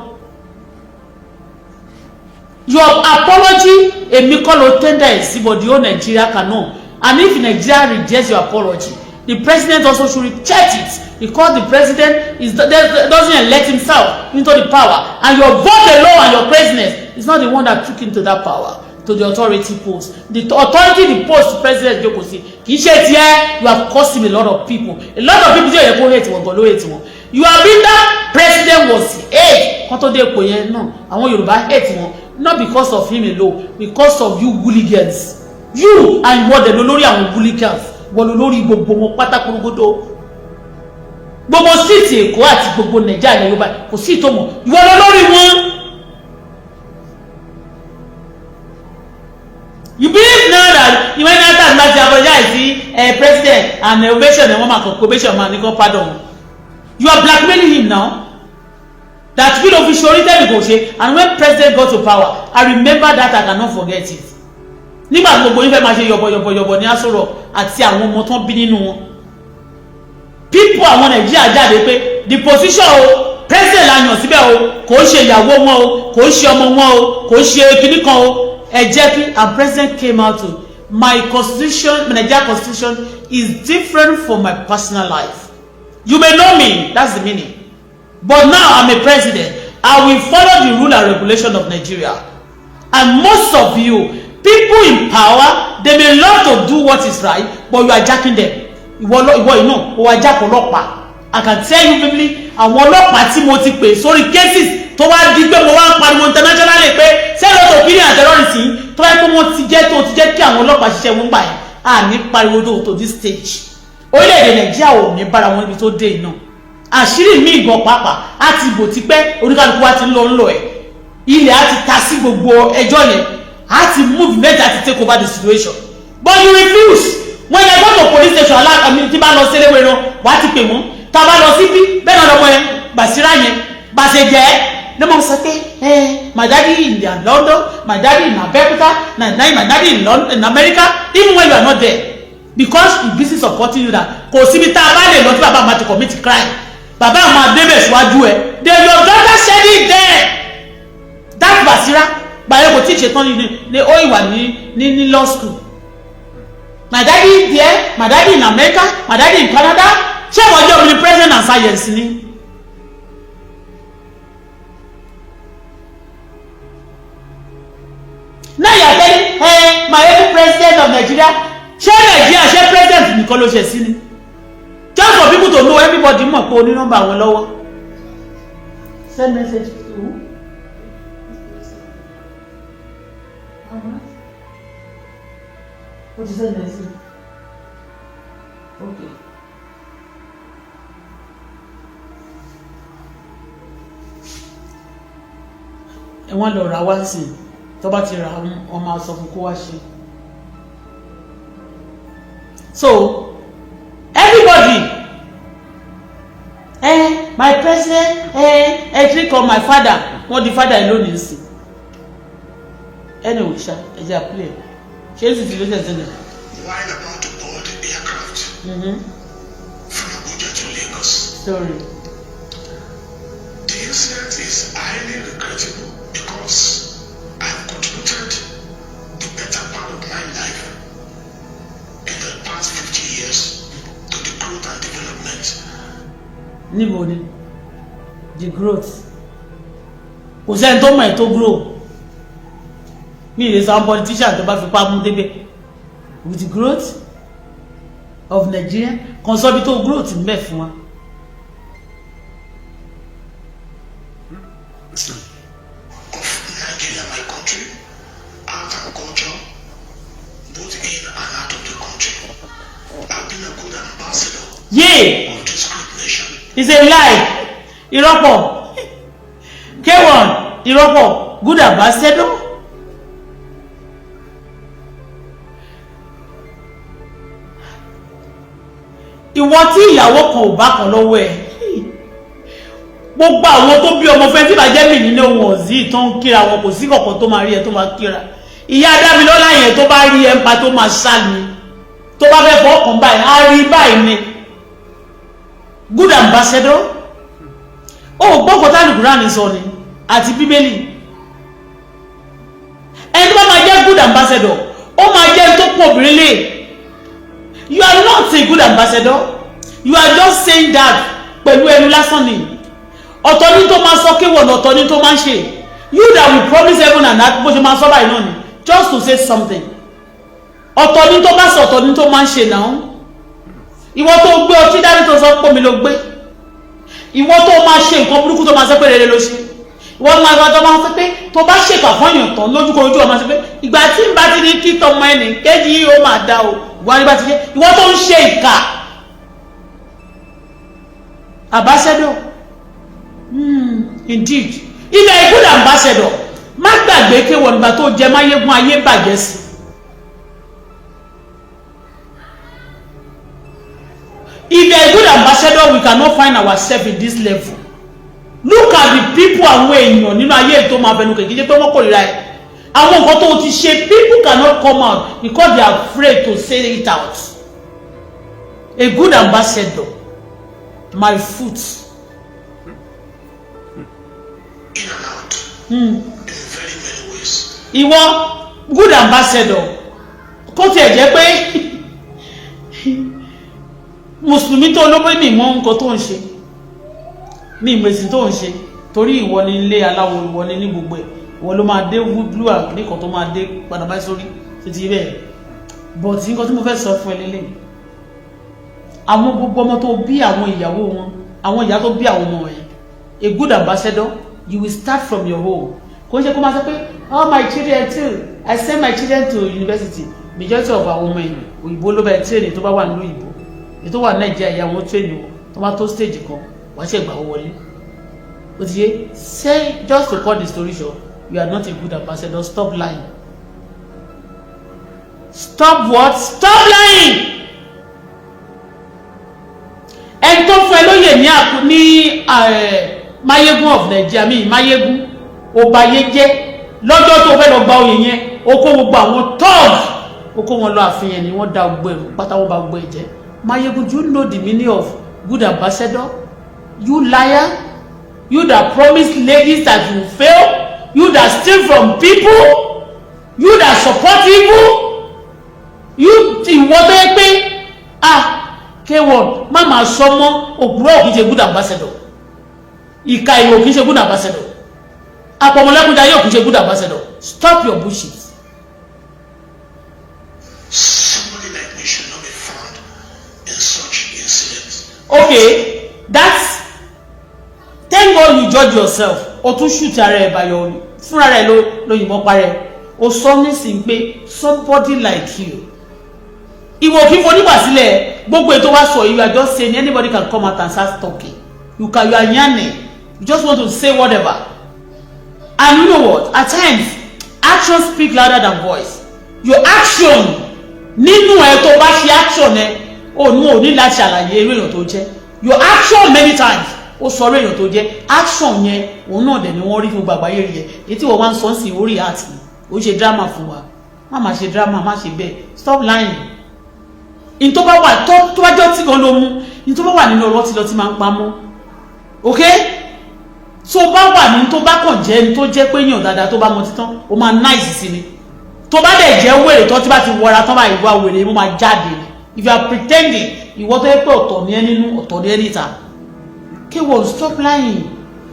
Your apology, èmi kọ́ ló tender ẹ̀ sí, but the whole Nigeria cannot. And if Nigeria rejects your apology, the president also should reject it, because the president is doesn't elect himself into the power, and your vote alone and your craziness is not the one that took him to that power, to the authority post, the authority, the post president jókòó sí. Kì í ṣe tiẹ̀. You have cost him a lot of people, a lot of people tí yóò yẹ kó hate wọn gan ló hate wọn. You have been that president was hate kó tó dé ipò yẹn náà. Àwọn Yorùbá hate wọn, not because of him alone, because of you hooligans, you and wọ́n dẹ̀ lórí àwọn hooligans, wọ́n lórí gbogbo wọn pátákórógódó. Gbogbo street Èkó àti gbogbo Nàìjíríà ilẹ̀ Yorùbá, kò sí ìtòmọ̀, ìwọ lọ lórí wọn. You believe now that when after láti apologize sí president and ovation ẹ̀, wọ́n máa kàn probation, máa ní kó pardon. You are blackmailing him now that kí ló fi ṣe orí tẹ́lẹ̀ kò ṣe. And when president got to power, I remember that, I cannot forget it. Nígbà tí gbogbo yín fẹ́ máa ṣe yọ̀bọ̀yọ̀bọ̀yọ̀bọ̀ ní Aso Rock àti àwọn ọmọ tán bí nínú wọn, people àwọn Nàìjíríà jáde pé the position o, president la yàn síbẹ̀ o, kò ń ṣe ìyàwó wọn o, kò ń ṣe ọmọ wọn o, kò ń ṣe kinní kan o. Ẹ jẹ́ kí, and president came out to my constitution. Nigeria constitution is different from my personal life. You may know me, that's the meaning, but now I'm a president. I will follow the rule and regulation of Nigeria. And most of you people in power, they may love to do what is right, but you are jacking them. Ìwọ ìwọ yìí náà, ó wá jack ọlọ́pàá. I can tell you vividly, àwọn ọlọ́pàá tí mo ti pè sórí cases tó wá di pé mo wá ń pariwo internationally pé sẹ́yìn tó kiri and terrorism, tó wáyé pé wọ́n ti jẹ́ tó ti jẹ́ kí àwọn ọlọ́pàá ṣiṣẹ́ wọn gbà yẹn, à ní pariwo tó to this stage. Orílẹ̀-èdè Nàìjíríà ò ní bára wọn níbi tó dé iná. Àṣírí mi ìgbọ̀n pàápàá á ti bò tipẹ́. Oníkálukú wa ti ń lọ ń lọ ẹ̀, ilẹ̀ á ti ta sí gbogbo ẹjọ́ yẹn, á ti move á ti take over the situation, but you refuse. When you go to police station, aláàmì tí bá lọ sí eléwé náà, wàá ti pè wọ́n. Tá a bá lọ síbí bẹ́ẹ̀ náà lọ́mọ yẹn Bàṣírà yẹn bàṣẹ jẹ́ ní mo sọ pé my daddy in London, my daddy in Abẹ́òkúta, my daddy in London, in America, even when you are not there, because he busy supporting you that kò síbi tá a bá lè lọ tí bàbá máa ti commit crime, bàbá máa débẹ̀ síwájú ẹ̀. Then your daughter said it there, that Basira gbàyẹ̀ kò tí ì ṣetán ní ó ìwà ní law school. My daddy there, my daddy in America, my daddy in Canada. Ṣé wọ́n jẹ́ omini president and science ni. Now you are telling my every president of Nigeria. Ṣé Nigeria, ṣé president nìkan ló ṣe sí ni? Just for people to know, everybody mọ̀ pé o ní nọ́mbà wọn lọ́wọ́. Send message to who? What is that message? Okay. Ẹ wọ́n lọ ra wá sí i, tó bá ti ra, wọn máa sọ fún kó wá ṣe. So everybody, my president, drink on my father. Wọ́n di father ẹ lónìí sí. Anyway ṣá, ẹ jẹ́ àpilẹ̀ ṣé sì ti ló tẹ̀sí ni. While about to board the aircraft from Abuja to Lagos. Sorry. The incident is highly regrettable because I have contributed the better part of my life in the past 50 years to the growth and development Níbo ni the growth? Kò sẹ́ni tó mọ̀ ẹ́ tó grow. Mi ì lè sọ àwọn politician tó bá fipá mú débẹ̀. With the growth of Nigeria kan, sọ bí tó growth ń bẹ fún wa. Of Nigeria, my country, art and culture, both in and out of the country. I've been a good ambassador Yay! of this great nation. It's a lie. Ìrọ́pọ̀ K1, ìrọ́pọ̀. Good ambassador. Ìwọ tí ìyàwó kan ò bá kan lọ́wọ́ ẹ̀, gbogbo àwọn tó bí ọmọ fẹ́ tí bàjẹ́ mi nínú wọn ọ̀zí tó ń kíra wọn, kò sí kọ̀ọ̀kan tó máa rí ẹ tó máa kíra. Ìyá Dámilọ́lá yẹn, tó bá rí ẹ ń pa tó máa sá ni. Tó bá fẹ́ fọ́ ọkàn báyìí, á rí báyìí ni. Good ambassador, ó gbọ́ kọ́tà Kùránì sọ ni àti Bíbélì. Ẹni tó bá máa jẹ́ good ambassador, ó máa jẹ́ tó pọ̀ obìnrin lè. You are not a good ambassador. You are just saying that pẹ̀lú ẹnu lásán ni. Ọ̀tọ̀ ní tó máa sọ kéwọ̀n, ọ̀tọ̀ ní tó máa ń ṣe. You that will promise heaven and earth, bó ṣe máa sọ báyìí náà ni, just to say something. Ọ̀tọ̀ ní tó bá sọ, ọ̀tọ̀ ní tó máa ń ṣe náà. Ìwọ tó gbé ọtí dání tó sọ pé mi ló gbé, ìwọ tó máa ṣe nǹkan burúkú tó máa sọ pé rere ló ṣe, ìwọ tó máa tó máa sọ pé tó bá ṣèkà fún èèyàn tán lójúkorojú, ọ máa sọ pé ìgbà tí n bá ti ní kí tọmọ ẹnì kejì ó máa dá o. Ìwọ ní bá ti ṣe, ìwọ tó ń ṣe ìkà. Ambassador, indeed, ilẹ̀ good ambassador. Má gbàgbé kéwọ́n nígbà tó jẹ máyégún, ayé bàjẹ́ sí. If you are a good ambassador, we cannot find ourselves in this level. Look at the people, àwọn èèyàn nínú ayé tó máa fẹnu kèké jẹ́ pé wọ́n kórìíra ẹ̀, àwọn nǹkan tó ti ṣe. People cannot come out because they are afraid to say it out. A good ambassador, my foot. In and out in very many ways. Ìwọ good ambassador, kó tiẹ̀ jẹ́ pé mùsùlùmí tó ló pé mi mọ nǹkan tó ń ṣe, mi ìmọ̀ẹ́sìn tó ń ṣe, torí ìwọ ni ilé aláwo, ìwọ ni ní gbogbo ẹ̀, ìwọ ló máa dé blue and nìkan tó máa dé padà báyìí sórí títí bẹ́ẹ̀. But nǹkan tí mo fẹ́ sọ fún ẹ lélẹ̀, àwọn gbogbo ọmọ tó bí, àwọn ìyàwó wọn, àwọn ìyá tó bí àwọn ọmọ yẹn, a good ambassador, you will start from your home. Kò ń ṣe kó máa sọ pé all my children too, I send my children to university. Majority of àwọn ọmọ yẹn, òyìnbó ló bá ẹ train. Tó bá wà nílùú òyìnbó, èyí tó wà ní Nàìjíríà, ìyá wọn train wọn, tó bá tó stage kan, wàá ṣe gbà wọ́n wọlé. Ó ti yé. Say, just to cut the story short, you are not a good ambassador. Stop lying. Stop what? Stop lying. Ẹni tó fún ẹ lóyè ní àkú ní Mayegun of Nigeria mi, Mayegun ọbayé jẹ́. Lọ́jọ́ tó fẹ́ lọ gba oyè yẹn, ó kó gbogbo àwọn thugs, ó kó wọn lọ àfihàn ni wọ́n da gbogbo ẹ̀rù pátá, wọ́n ba gbogbo ẹ̀ jẹ́. Mayegun, do you know the meaning of good ambassador? You liar, you that promise ladies that you fail, you that steal from people, you that support evil, you, ìwọ tó yẹ pé, ah, K1, má máa sọ mọ́. Òpùrọ̀ kì í ṣe good ambassador, ìka ìwò kì í ṣe good ambassador, àpọ̀mọ̀lẹ́kúnjayé kì í ṣe good ambassador. Stop your bullshit. Somebody like me should not be found in such incidents. Okay, that's, thank God you judge yourself. O tún shoot ara ẹ̀ báyọ̀ fúnra rẹ̀ ló yìnbọn parẹ́. O sọ nísìnyí pé somebody like you, ìwọ kì í fonígbà sílẹ̀. Gbogbo ètò wa sọ, you are just saying anybody can come out and start talking. You can, you are yarning, you just want to say whatever. And you know what, at times action speak louder than voice. Your action nínú ẹ, tó bá ṣe action ẹ, ò ní ò ní láti ṣàlàyé irú èèyàn tó jẹ́. Your action many times, ó sọ irú èèyàn tó jẹ́. Action yẹn, òun náà dẹ̀ ni wọ́n rí fún gbàgbáyé rí yẹn. Èyí tí wọ́n wá ń sọ sí orí àti ó ṣe drama fún wa. Má má ṣe drama, má ṣe bẹ́ẹ̀. Stop lying. In tó bá wà, tó bá jọ́ tí kan ló mú in tó bá wà nínú ọlọ́tí lọ́tí máa ń pamọ́. Ok, tó bá wà ní, tó bá kàn jẹ́ ní tó jẹ́ pé yàn dáadáa, tó bá mọ títán, ó máa nice sí ni. Tó bá dẹ̀ jẹ́ wèrè, tó tí bá ti wọra tán báyìí, wá wèrè mo máa jáde ni. If you are pretending, ìwọ tó yẹ pé ọ̀tọ̀ ní ẹ nínú, ọ̀tọ̀ ní ẹ níta. K1, stop lying.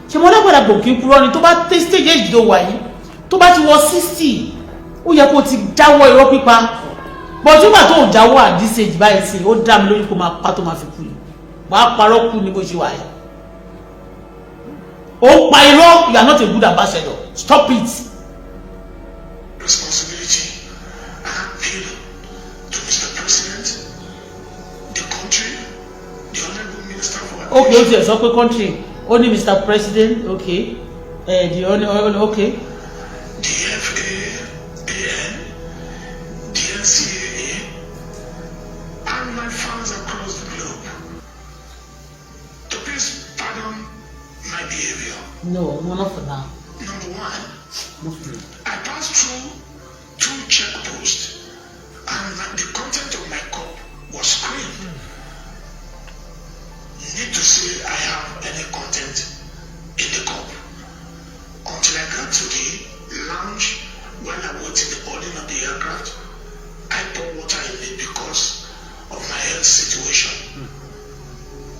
Ṣe mo lágbàdà gbòkè kúrọ́ ni? Tó bá tẹ́ stage age tó wà yìí, tó bá ti wọ 60, ó yẹ kó ti jáwọ́ irọ́ pípa. But nígbà tó ò jáwọ́ at this age báyìí sí, ó dá mi lójú kó máa pa tó máa fi kú ni. Wàá parọ́ kú ní bó ṣe wà yìí. Ó pa irọ́. You are not a good ambassador. Stop it. Responsibility and appeal to Mr. President, the country, the Honorable Minister for Okay, ó tiẹ̀ sọ pé country, ó ní Mr. President. Okay, the only, okay. The FAAN, the NCAA, and my fans across the globe to please pardon my behavior. No, not for now. Number one, Not for now. I passed through two checkposts and the content of my cup was screened. Need to say I have any content in the cup until I got to the lounge while awaiting the boarding of the aircraft. I pour water in it because of my health situation.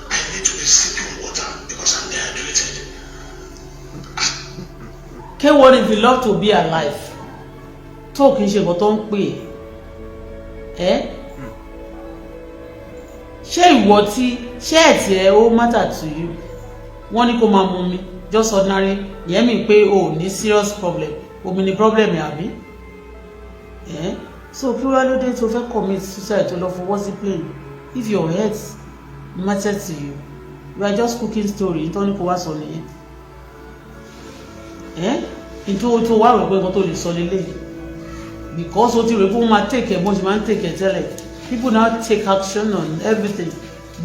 I need to be sipping water because I'm dehydrated. K1, if you love to be alive, tó kì í ṣe nǹkan tó ń pè é, ṣé ìwọ tí ṣé ẹ̀tì ẹ̀ ó matter to you? Wọ́n ní kó máa mu omi, just ordinary. Ìyẹn mi pé o ò ní serious problem, omi ni problem ẹ̀, àbí ẹ̀? So kí wàá ló dé tó fẹ́ commit suicide, tó lọ fọwọ́ sí plane, if your health matter to you? You are just cooking story. Nítorí kó wá sọ nìyẹn ẹ́, nítorí tó wá rò pé nǹkan tó lè sọ lélẹ̀, because o ti rò pé wọ́n máa take ẹ̀ bọ́n ṣe máa ń take ẹ̀ tẹ́lẹ̀. People now take action on everything,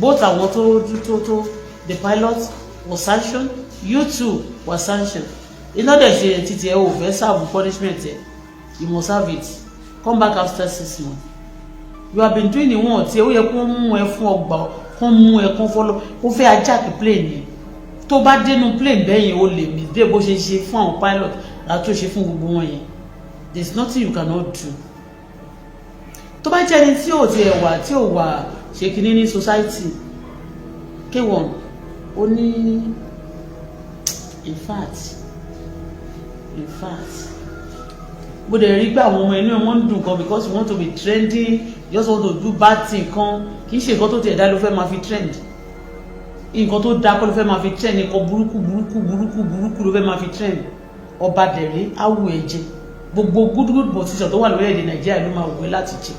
both àwọn tó the pilot was sanctioned, you too was sanctioned. Iná dẹ̀ ṣe títí ẹ ò fẹ́ serve punishment ẹ. You must have it. Come back after 6 months. You have been doing ìwọ̀n tí ó yẹ kó mú ẹ fún ọgbà, kó mú ẹ kó fọlọ́. Ó fẹ́ hijack plane yẹn. Tó bá dénú plane bẹ́yìn, o lè misbehave bó ṣe ṣe fún àwọn pilot láti tó ṣe fún gbogbo wọn yẹn. There is nothing you cannot do. Tó bá jẹ́ ẹni tí ò tiẹ̀ wà, tí ò wà ṣe kínní ní society, K1, ó ní, in fact, bó dẹ̀ rí pé àwọn ọmọ inú wọn ń dùn gan because you want to be trending, you just want to do bad thing kan. Kì í ṣe nǹkan tó tiẹ̀ dá ló fẹ́ máa fi trend. Nǹkan tó dá kọ́ ló fẹ́ máa fi trend. Nǹkan burúkú burúkú burúkú burúkú ló fẹ́ máa fi trend. Ọba dẹ̀rẹ́ áwù ẹ̀ jẹ. Gbogbo good good position tó wà lórílẹ̀‐èdè Nàìjíríà ló máa wù ẹ́ láti jẹ,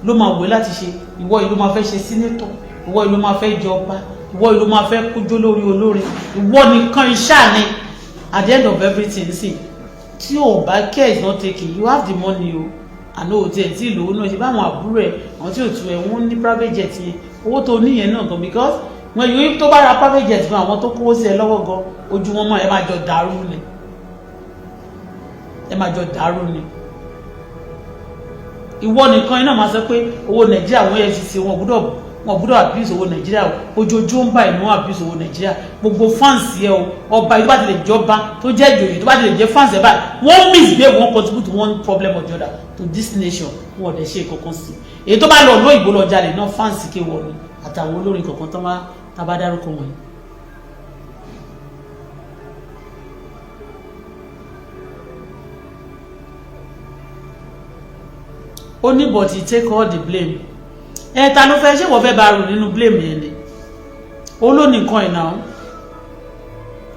ló máa wù ẹ́ láti ṣe. Ìwọ yìí ló máa fẹ́ ṣe senator, ìwọ yìí ló máa fẹ́ jọba, ìwọ yìí ló máa fẹ́ kójó lórí olórin, ìwọ nìkan iṣẹ́ ni. At the end of everything sí, tí o bá care is not taking, you have the money o. Àná ò tiẹ̀ tí ìlówó náà ṣe báwọn àbúrò ẹ̀, àwọn tí ò tu ẹ̀, wọ́n ní private jet yẹn. Owó tó ní yẹn náà gan, because when you, tó bá ra private jet gan, àwọn tó kówó sí ẹ lọ́wọ́ gan, ojú wọn mọ́. Ẹ máa jọ dàrú ni, ẹ máa jọ dàrú ni. Ìwọ nìkan iná máa sọ pé owó Nàìjíríà, wọn EFCC, wọn gbọ́dọ̀ abuse owó Nàìjíríà o. Ojoojúmọ́ báyìí ni wọ́n abuse owó Nàìjíríà. Gbogbo fans yẹ o, ọba yìí tó bá ti lè jọba, tó jẹ́ ìjòyè, tó bá ti lè jẹ́ fans ẹ̀ báyìí, wọ́n misbehave, wọ́n contribute one problem or the other to this nation. Wọn ò dẹ̀ ṣe kankan sí. Èyí tó bá lọ lóyìnbó lọ jalè náà, fans kéwọ́ ni, àtàwọn olórin kankan tó máa tábà dárúkọ wọ̀nyí. Ó ní, but he take all the blame. Ẹ ta ló fẹ́ ṣé wọ́n fẹ́ bá rò nínú blame yẹn ni? Ó ló ní nǹkan ẹ̀ náà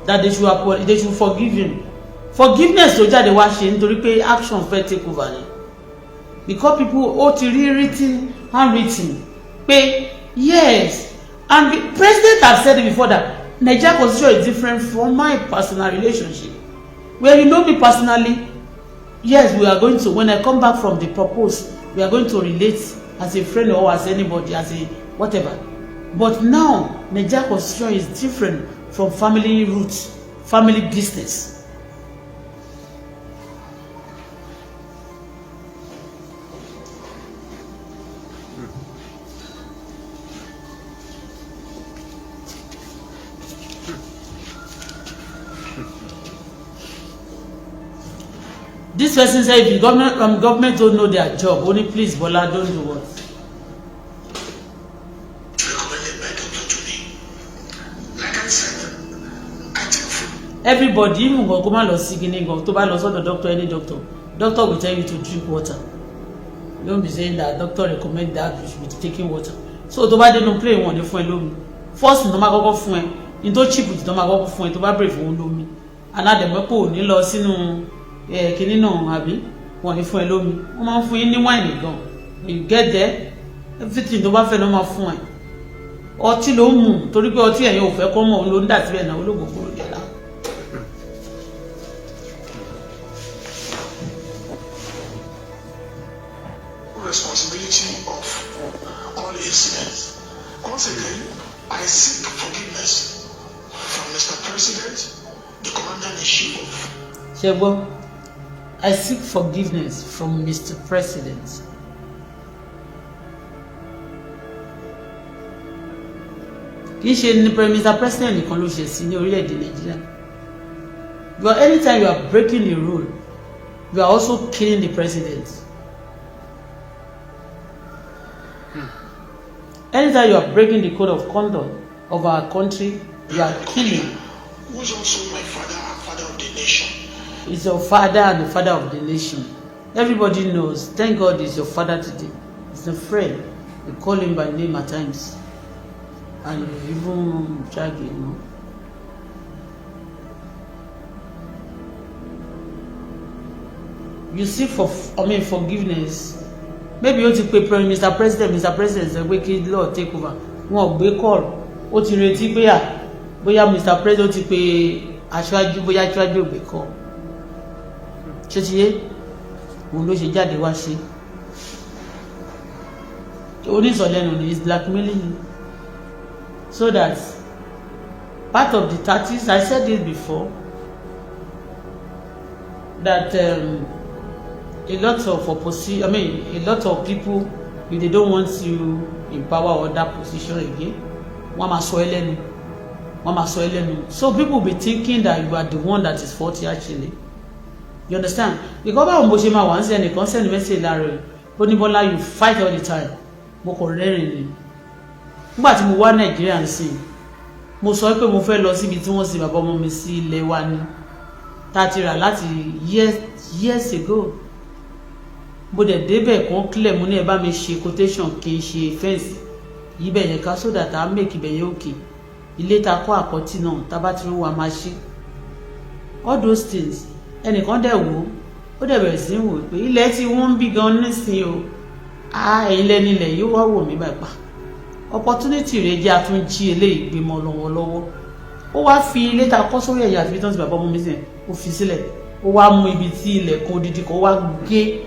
that they should forgive him. Forgiveness tó jáde wá ṣe nítorí pé action fẹ́ take over ni, because people, ó ti rí written, handwritten pé yes. And the president have said it before that Nigeria constitution is different from my personal relationship. Where you know me personally, yes, we are going to, when I come back from the purpose, we are going to relate as a friend or as anybody, as a whatever. But now Nigeria constitution is different from family roots, family business. This person say if the government don't know their job, only please, Bola, don't do what? Recommended by doctor to me. Like I said, I take food. Everybody, even gan kó má lọ sí kíní gan, tó bá lọ sọ́dọ̀ doctor, any doctor, doctor will tell you to drink water. Don't be saying that doctor recommend that you should be taking water. So tó bá dénú plane, wọn ní fún ẹ lómi. First tó máa kọ́kọ́ fún ẹ ní tó cheap jù, tó máa kọ́kọ́ fún ẹ tó bá bèrè fún lómi, aládẹ̀mọ́pọ̀ ò ní lọ sínú ẹ kíní náà, àbí wọn ní fún ẹ lómi. Wọ́n máa ń fún yín ní wine gan. When you get there, everything tó bá fẹ́ ló máa fún ẹ. Ọtí ló ń mú torí pé ọtí ẹ̀yin ò fẹ́ kọ́ mọ̀, òun ló ń dà síbẹ̀ náà, olóògùn kúrò jẹ́ náà. Responsibility of all incidents. Once again, I seek forgiveness from Mr. President, the Commander-in-Chief of Ṣe gbọ́? I seek forgiveness from Mr. President. Kì í ṣe ní Mr. President nìkan ló ṣe sí ní orílẹ̀-èdè Nàìjíríà. But anytime you are breaking the rule, you are also killing the president. Anytime you are breaking the code of conduct of our country, you are killing. Who is also my father and father of the nation. Is your father and the father of the nation. Everybody knows. Thank God he's your father today. He's a friend. You call him by name at times. And you even drag him. You see, for, I mean, forgiveness. Maybe ó ti pe Mr. President, Mr. President sọ pé kí law take over. Wọn ò gbé call. Ó ti retí pé à bóyá Mr. President ó ti pe aṣáájú, bóyá aṣáájú ò gbé call, ṣé ti yé? Òun ló ṣe jáde wá ṣe onísọ̀lẹ́nu ni is blackmailing you, so that part of the tactics, I said this before, that a lot of opposition, I mean, a lot of people, if they don't want you in power or that position again, wọ́n máa sọ ẹ́ lẹ́nu, wọ́n máa sọ ẹ́ lẹ́nu. So people be thinking that you are the one that is faulty actually, you understand? Because báwo mo ṣe máa wà ń sẹ́, ẹnìkan send message lára rẹ̀, ó ní, "Bọ́lá, you fight all the time." Mo kò rẹ́rìn ni. Nígbà tí mo wá Nàìjíríà ń sìn, mo sọ pé mo fẹ́ lọ síbi tí wọ́n sin bàbá ọmọ mi sí. Ilẹ̀ wa ni tá a ti rà láti years, years ago. Mo dẹ̀ débẹ̀ kàn clear. Mo ní ẹ bá mi ṣe quotation kí n ṣe fence yíbẹ̀ yẹn ká, so that I make ibẹ̀ yẹn òkè. Ilé ta kọ́ àkọ́tì náà, tá a bá ti rí wa máa ṣe all those things. Ẹnìkan dẹ̀ wò ó, dẹ̀ bẹ̀rẹ̀ sí í wò pé ilẹ̀ tí wọ́n ń bí gan nísìnyí o. Ah, ẹ̀yin lẹ́ni ilẹ̀ yóò wá wò mí báyìí pa. Opportunity rẹ̀ jẹ́ àtúnjí eléyìí gbémọ lọ́wọ́lọ́wọ́. Ó wá fi ilé ta kọ́ sórí ẹ̀yà àti tí bàbá ọmọ mi sìn, ó fi sílẹ̀. Ó wá mú ibi tí ilẹ̀kùn odidi kan, ó wá gé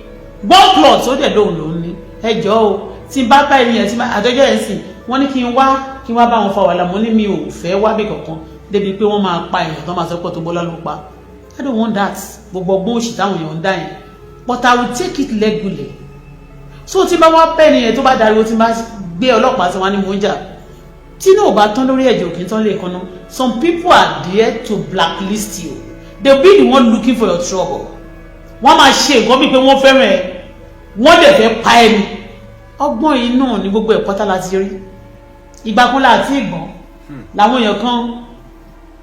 one plot, ó dẹ̀ lóhùn lòún ní ẹjọ́ o. Tí n bá bá ẹni yẹn, tí àtọ́jọ́ yẹn sìn Wọ́n ní kí n wá bá wọn fa wàhálà. Mo ní mi ò fẹ́ wá bí kankan débi pé wọ́n máa pa èèyàn tó máa sọ pé Auto Bola ló pa. I don't want that. Gbogbo ọgbọ́n òṣì táwọn èèyàn ń dá yẹn, but I will take it legally. So tí bá wá pẹ́ nìyẹn, tó bá dariwo, tí bá gbé ọlọ́pàá tí wọ́n ní mò ń jà, tí náà bá tán lórí ẹ̀jẹ̀ òkè tán lè kanná. Some people are there to blacklist you. They be the one looking for your trouble. Wọ́n máa ṣe nǹkan bíi pé wọ́n fẹ́ràn ẹ, wọ́n dẹ̀ fẹ́ pa ẹ́ ni. Ọgbọ́n yìí náà ní gbogbo ẹ̀kọ́ tá láti rí. Ìgbà kan láti ìgbọ́n làwọn èèyàn kan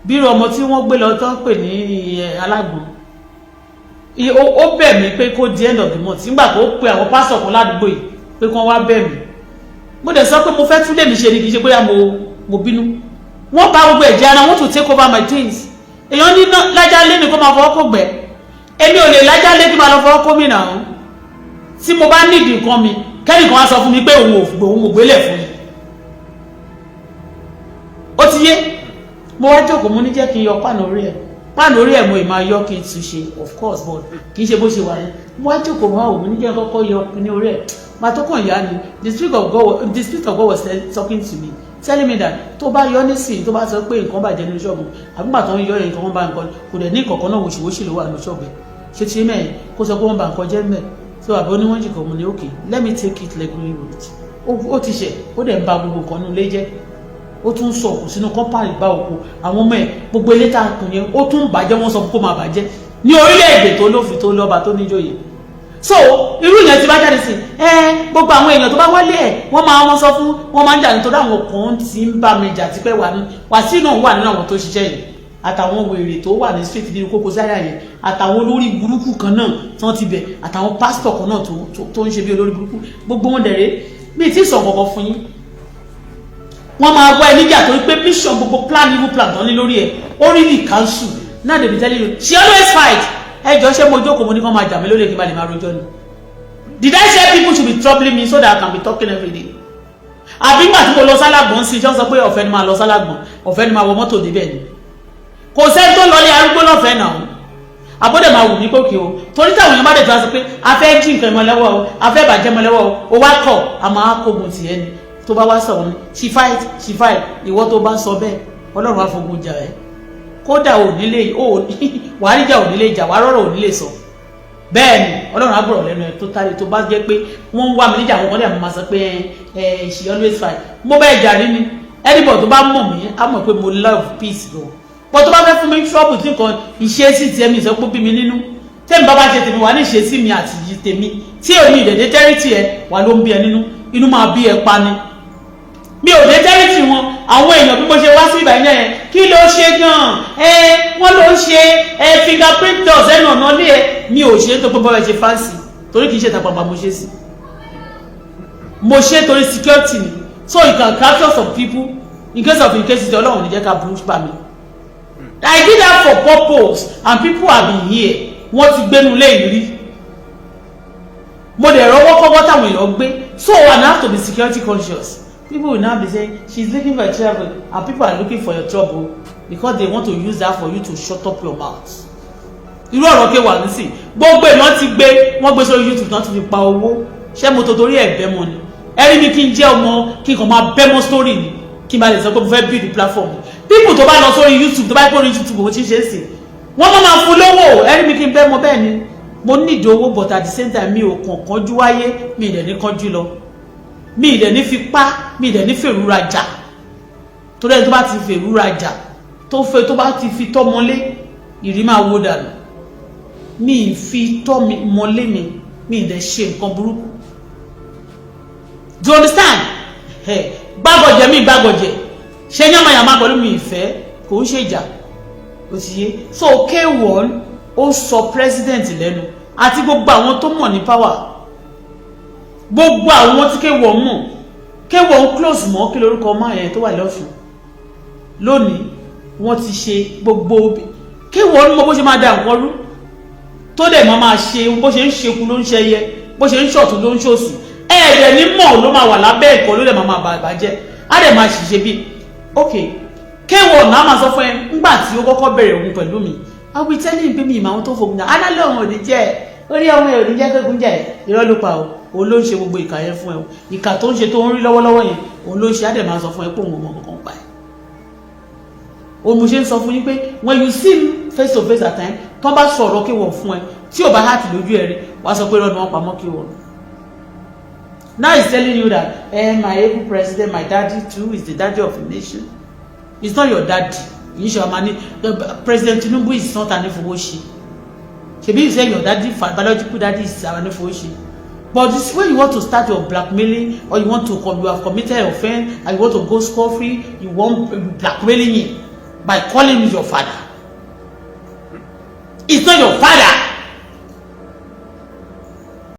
bírò ọmọ tí wọ́n gbé lọ tó ń pè ní alágbọ̀n, ó bẹ̀ mí pé kó di end of the month. Nígbà tó pe àwọn pásọ̀ kan ládùúgbò yìí pé kí wọ́n wá bẹ̀ mí, mo dẹ̀ sọ pé mo fẹ́ tún lèmi ṣe ni, kì í ṣe bóyá mo bínú. Wọ́n bá gbogbo ẹ̀jẹ̀ ara wọn to take over my things. Èèyàn ní lájà lé ní kó máa fọwọ́ kó gbẹ. Èmi ò lè lájà lé kí máa lọ fọwọ́ kó mi nà ó. Tí mo bá nídìí nǹkan mi, kẹ́nìkan wá sọ fún mi pé òun ò gbélé fún mi, ó ti yé. Mo wá jókòó, mo ní jẹ́ kí n yọ páànù orí ẹ̀. Páànù orí ẹ̀ mo ì máa yọ kí n tún ṣe, of course, but kì í ṣe bó ṣe wà yẹn. Mo wá jókòó, mo wá wò, mo ní jẹ́ kọ́kọ́ yọ ní orí ẹ̀. Màá tó kàn yá ni the spirit of God was talking to me, telling me that tó bá yọ nísìnyí, tó bá sọ pé nǹkan bàjẹ́ nínú ṣọ́ọ̀bù, àbúgbà tó ń yọ yẹn, nǹkan bá nǹkan kò dẹ̀ ní ìkọ̀kan náà, wòṣìwòṣì ló wà nínú ṣọ́ọ̀bù ẹ̀. Ṣé ti mẹ́rin kó sọ pé wọ́n bà nǹkan jẹ́ mẹ́ so àbí oníwọ̀n jìkọ̀. Mo ní okay, let me take it legally route. Ó ti ṣẹ̀, ó dẹ̀ ń ba gbogbo nǹkan nínú ilé jẹ́. Ó tún sọ òkú sínú compound, bá òkú àwọn ọmọ ẹ̀, gbogbo ilé tá a kùn yẹn, ó tún bàjẹ́. Wọ́n sọ kó máa bàjẹ́ ní orílẹ̀-èdè tó lófin, tó lọ́ba, tó níjòyè. So irú ìyẹn ti bá jáde sí ẹ, gbogbo àwọn èèyàn tó bá wálé ẹ, wọ́n máa wọ́n sọ fún wọ́n máa ń jà nítorí àwọn kan tí ń bá mi jà tipẹ́. Wà ní Wàsíù náà wà nínú àwọn tó ṣiṣẹ́ yìí, àtàwọn wèrè tó wà ní street nínú Koko Zaria yẹn, àtàwọn olórí burúkú kan náà tí wọ́n ti bẹ̀, àtàwọn pásítọ̀ kan náà tó ń ṣe bí olórí burúkú. Gbogbo wọn dẹ̀rẹ́ mi tí sọ kankan fún yín. Wọ́n máa wá ẹ níjà torí pé mission, gbogbo plan, evil plan tó ní lórí ẹ̀, ó really cancel. Now they be telling you she always fight. Ẹ jọ, ṣé mo jókòó, mo ní kán máa jà mí lórí kí n bá lè máa rojọ́ ni? Did I say people should be troubling me so that I can be talking every day? Àbí nígbà tí mo lọ sálágbọ̀n sí, ṣé wọ́n sọ pé ọ̀fẹ́ ni máa lọ sálágbọ̀n, ọ̀fẹ́ ni máa wọ mọ́tò débẹ̀ ni? Kò sẹ́ni tó lọlé arúgbó lọ́fẹ̀ẹ́ náà. Àbọ̀dẹ̀ máa wù mí kókè o, torí táwọn èèyàn bá dẹ̀ tó wá sọ pé a fẹ́ jí nǹkan ìmọ̀ lọ́wọ́ o, a fẹ́ bàjẹ́ mọ́ lọ́wọ́ o, o wá kọ̀, a máa kógun tiẹ̀ ni. Tó bá wá sọ̀rọ̀ ni she fight, she fight. Ìwọ tó bá sọ bẹ́ẹ̀, Ọlọ́run á fogun jà ẹ́. Kódà ò nílé ò wàá ríjà, ò nílé jà, wàá rọ̀rọ̀, ò nílé sọ. Bẹ́ẹ̀ ni Ọlọ́run á gbọ́rọ̀ lẹ́nu ẹ̀ tó tálẹ̀. Tó bá jẹ́ pé wọ́n ń wá mi níjà, àwọn kan dẹ̀ máa sọ pé ẹ she always fight. Mo bẹ́ẹ̀ jà rí ni. Anybody tó bá mọ̀ mí á mọ̀ pé mo love peace gan, but tó bá fẹ́ fún mi trouble, tí nǹkan ìṣesí tiẹ̀ mi sọ pé bí mi nínú, tẹ́mi bá bá ṣe tèmi wà ní ìṣesí mi àti tèmi tí èmi ìdẹ̀dẹ̀ tẹ́rìtì ẹ wà ló ń bí ẹ nínú, inú máa bí ẹ pa ni. Mi ò dé tẹ́rìtì wọn. Àwọn èèyàn bí mo ṣe wá sí ìgbà yẹn, kí ló ṣe gan ẹ? Wọ́n ló ń ṣe ẹ fingerprint dust ẹnu ọ̀nà lé ẹ. Mi ò ṣe é tó pé bọ́lá ṣe fáǹsì, torí kì í ṣe ìtàpàpà mo ṣe sí. Mo ṣe torí security ni, so you can capture some people in case Ọlọ́run ní jẹ́ ká burú bá mi. I did that for purpose and people have been here. Wọ́n ti gbénu lé ìrírí, mo dẹ̀ rọwọ́ kọ́kọ́ táwọn èèyàn gbé. So I have to be security conscious. People will now be saying she's looking for trouble, and people are looking for your trouble because they want to use that for you to shut up your mouth. Irú ọ̀rọ̀ ké wà nísìn, gbogbo èèyàn ti gbé, wọ́n gbé sórí YouTube náà, ti fi pa owó. Ṣé mo tó torí ẹ̀ bẹ́ mọ́ ni? Ẹ rí mi kí n jẹ́ ọmọ, kí n kàn máa bẹ́ mọ́ story ni, kí n bá lè sọ pé mo fẹ́ build the platform. People tó bá lọ sórí YouTube, tó bá pẹ́ orí YouTube mo ti ṣe é sí, wọ́n máa fún lówó. Ẹ rí mi kí n bẹ́ mọ́ bẹ́ẹ̀ ni. Mo nídìí owó, but at the same time mi ò kàn kánjú wáyé, mi ì dẹ̀ ní kánjú lọ, mi ì dẹ̀ ní fipá, mi ì dẹ̀ ní fèrúra jà, torí ẹni tó bá ti fèrúra jà, tó fẹ́, tó bá ti fi tọ́ mọ́lé, ìrí máa wó dànù. Mi ì fi tọ́ mọ́lé mi, mi ì dẹ̀ ṣe nǹkan burúkú. Do you understand? Gbàgọ̀jẹ̀ mi gbàgọ̀jẹ̀ ṣe yánmayàmá pẹ̀lú mi, ìfẹ́ kò ń ṣe ìjà, ó ti yé. So K1 ó sọ president lẹ́nu àti gbogbo àwọn tó mọ̀ ní power, gbogbo àwọn tí K1 mọ̀, K1 close mọ́. Kí lórúkọ ọmọ yẹn tó wà lọ́sùn lónìí? Wọ́n ti ṣe gbogbo K1 mọ bó ṣe máa da nǹkan rú, tó dẹ̀ máa ṣe bó ṣe ń ṣekú ló ń ṣẹyẹ, bó ṣe ń ṣọ̀tún ló ń ṣòsì. Ẹ̀ẹ́dẹ̀ ní mọ̀ ló máa wà lábẹ́ ẹ̀kọ́, ló dẹ̀ máa bàjẹ́, á dẹ̀ máa ṣiṣẹ́ bí. Ok, K1 náà máa sọ fún ẹ ńgbà tí ó kọ́kọ́ bẹ̀rẹ̀ òun pẹ̀lú mi. I will tell him pé mi ìmọ̀ àwọn tó fogun jà, alálẹ̀ òun ò ní jẹ́ orí ọmọ ẹ̀, ò ní jẹ́ kékun jẹ́. Irọ́ ló pa o. Òun ló ń ṣe gbogbo ìkà yẹn fún ẹ o. Ìkà tó ń ṣe, tó ń rí lọ́wọ́lọ́wọ́ yẹn, òun ló ń ṣe. Á dẹ̀ máa sọ fún ẹ pé òun ò mọ kankan pa ẹ̀. Òun mo ṣe ń sọ fún yín pé when you see him face to face at time, tó bá sọ̀rọ̀ kí wọ́n fún ẹ, tí ò bá hàtì lójú ẹ rí, wàá sọ pé irọ́ ni wọ́n pamọ́ kí wọ́n. Now he's telling you that my able president, my daddy too, is the daddy of the nation. He's not your daddy. Kì í ṣe ọmọ ní President Tinubu is not Anifowose. Ṣebí you say your daddy, biological daddy is Anifowose. But this, when you want to start your blackmailing or you want to come, you have committed offence and you want to go scot-free, you want blackmailing him by calling him your father. It's not your father.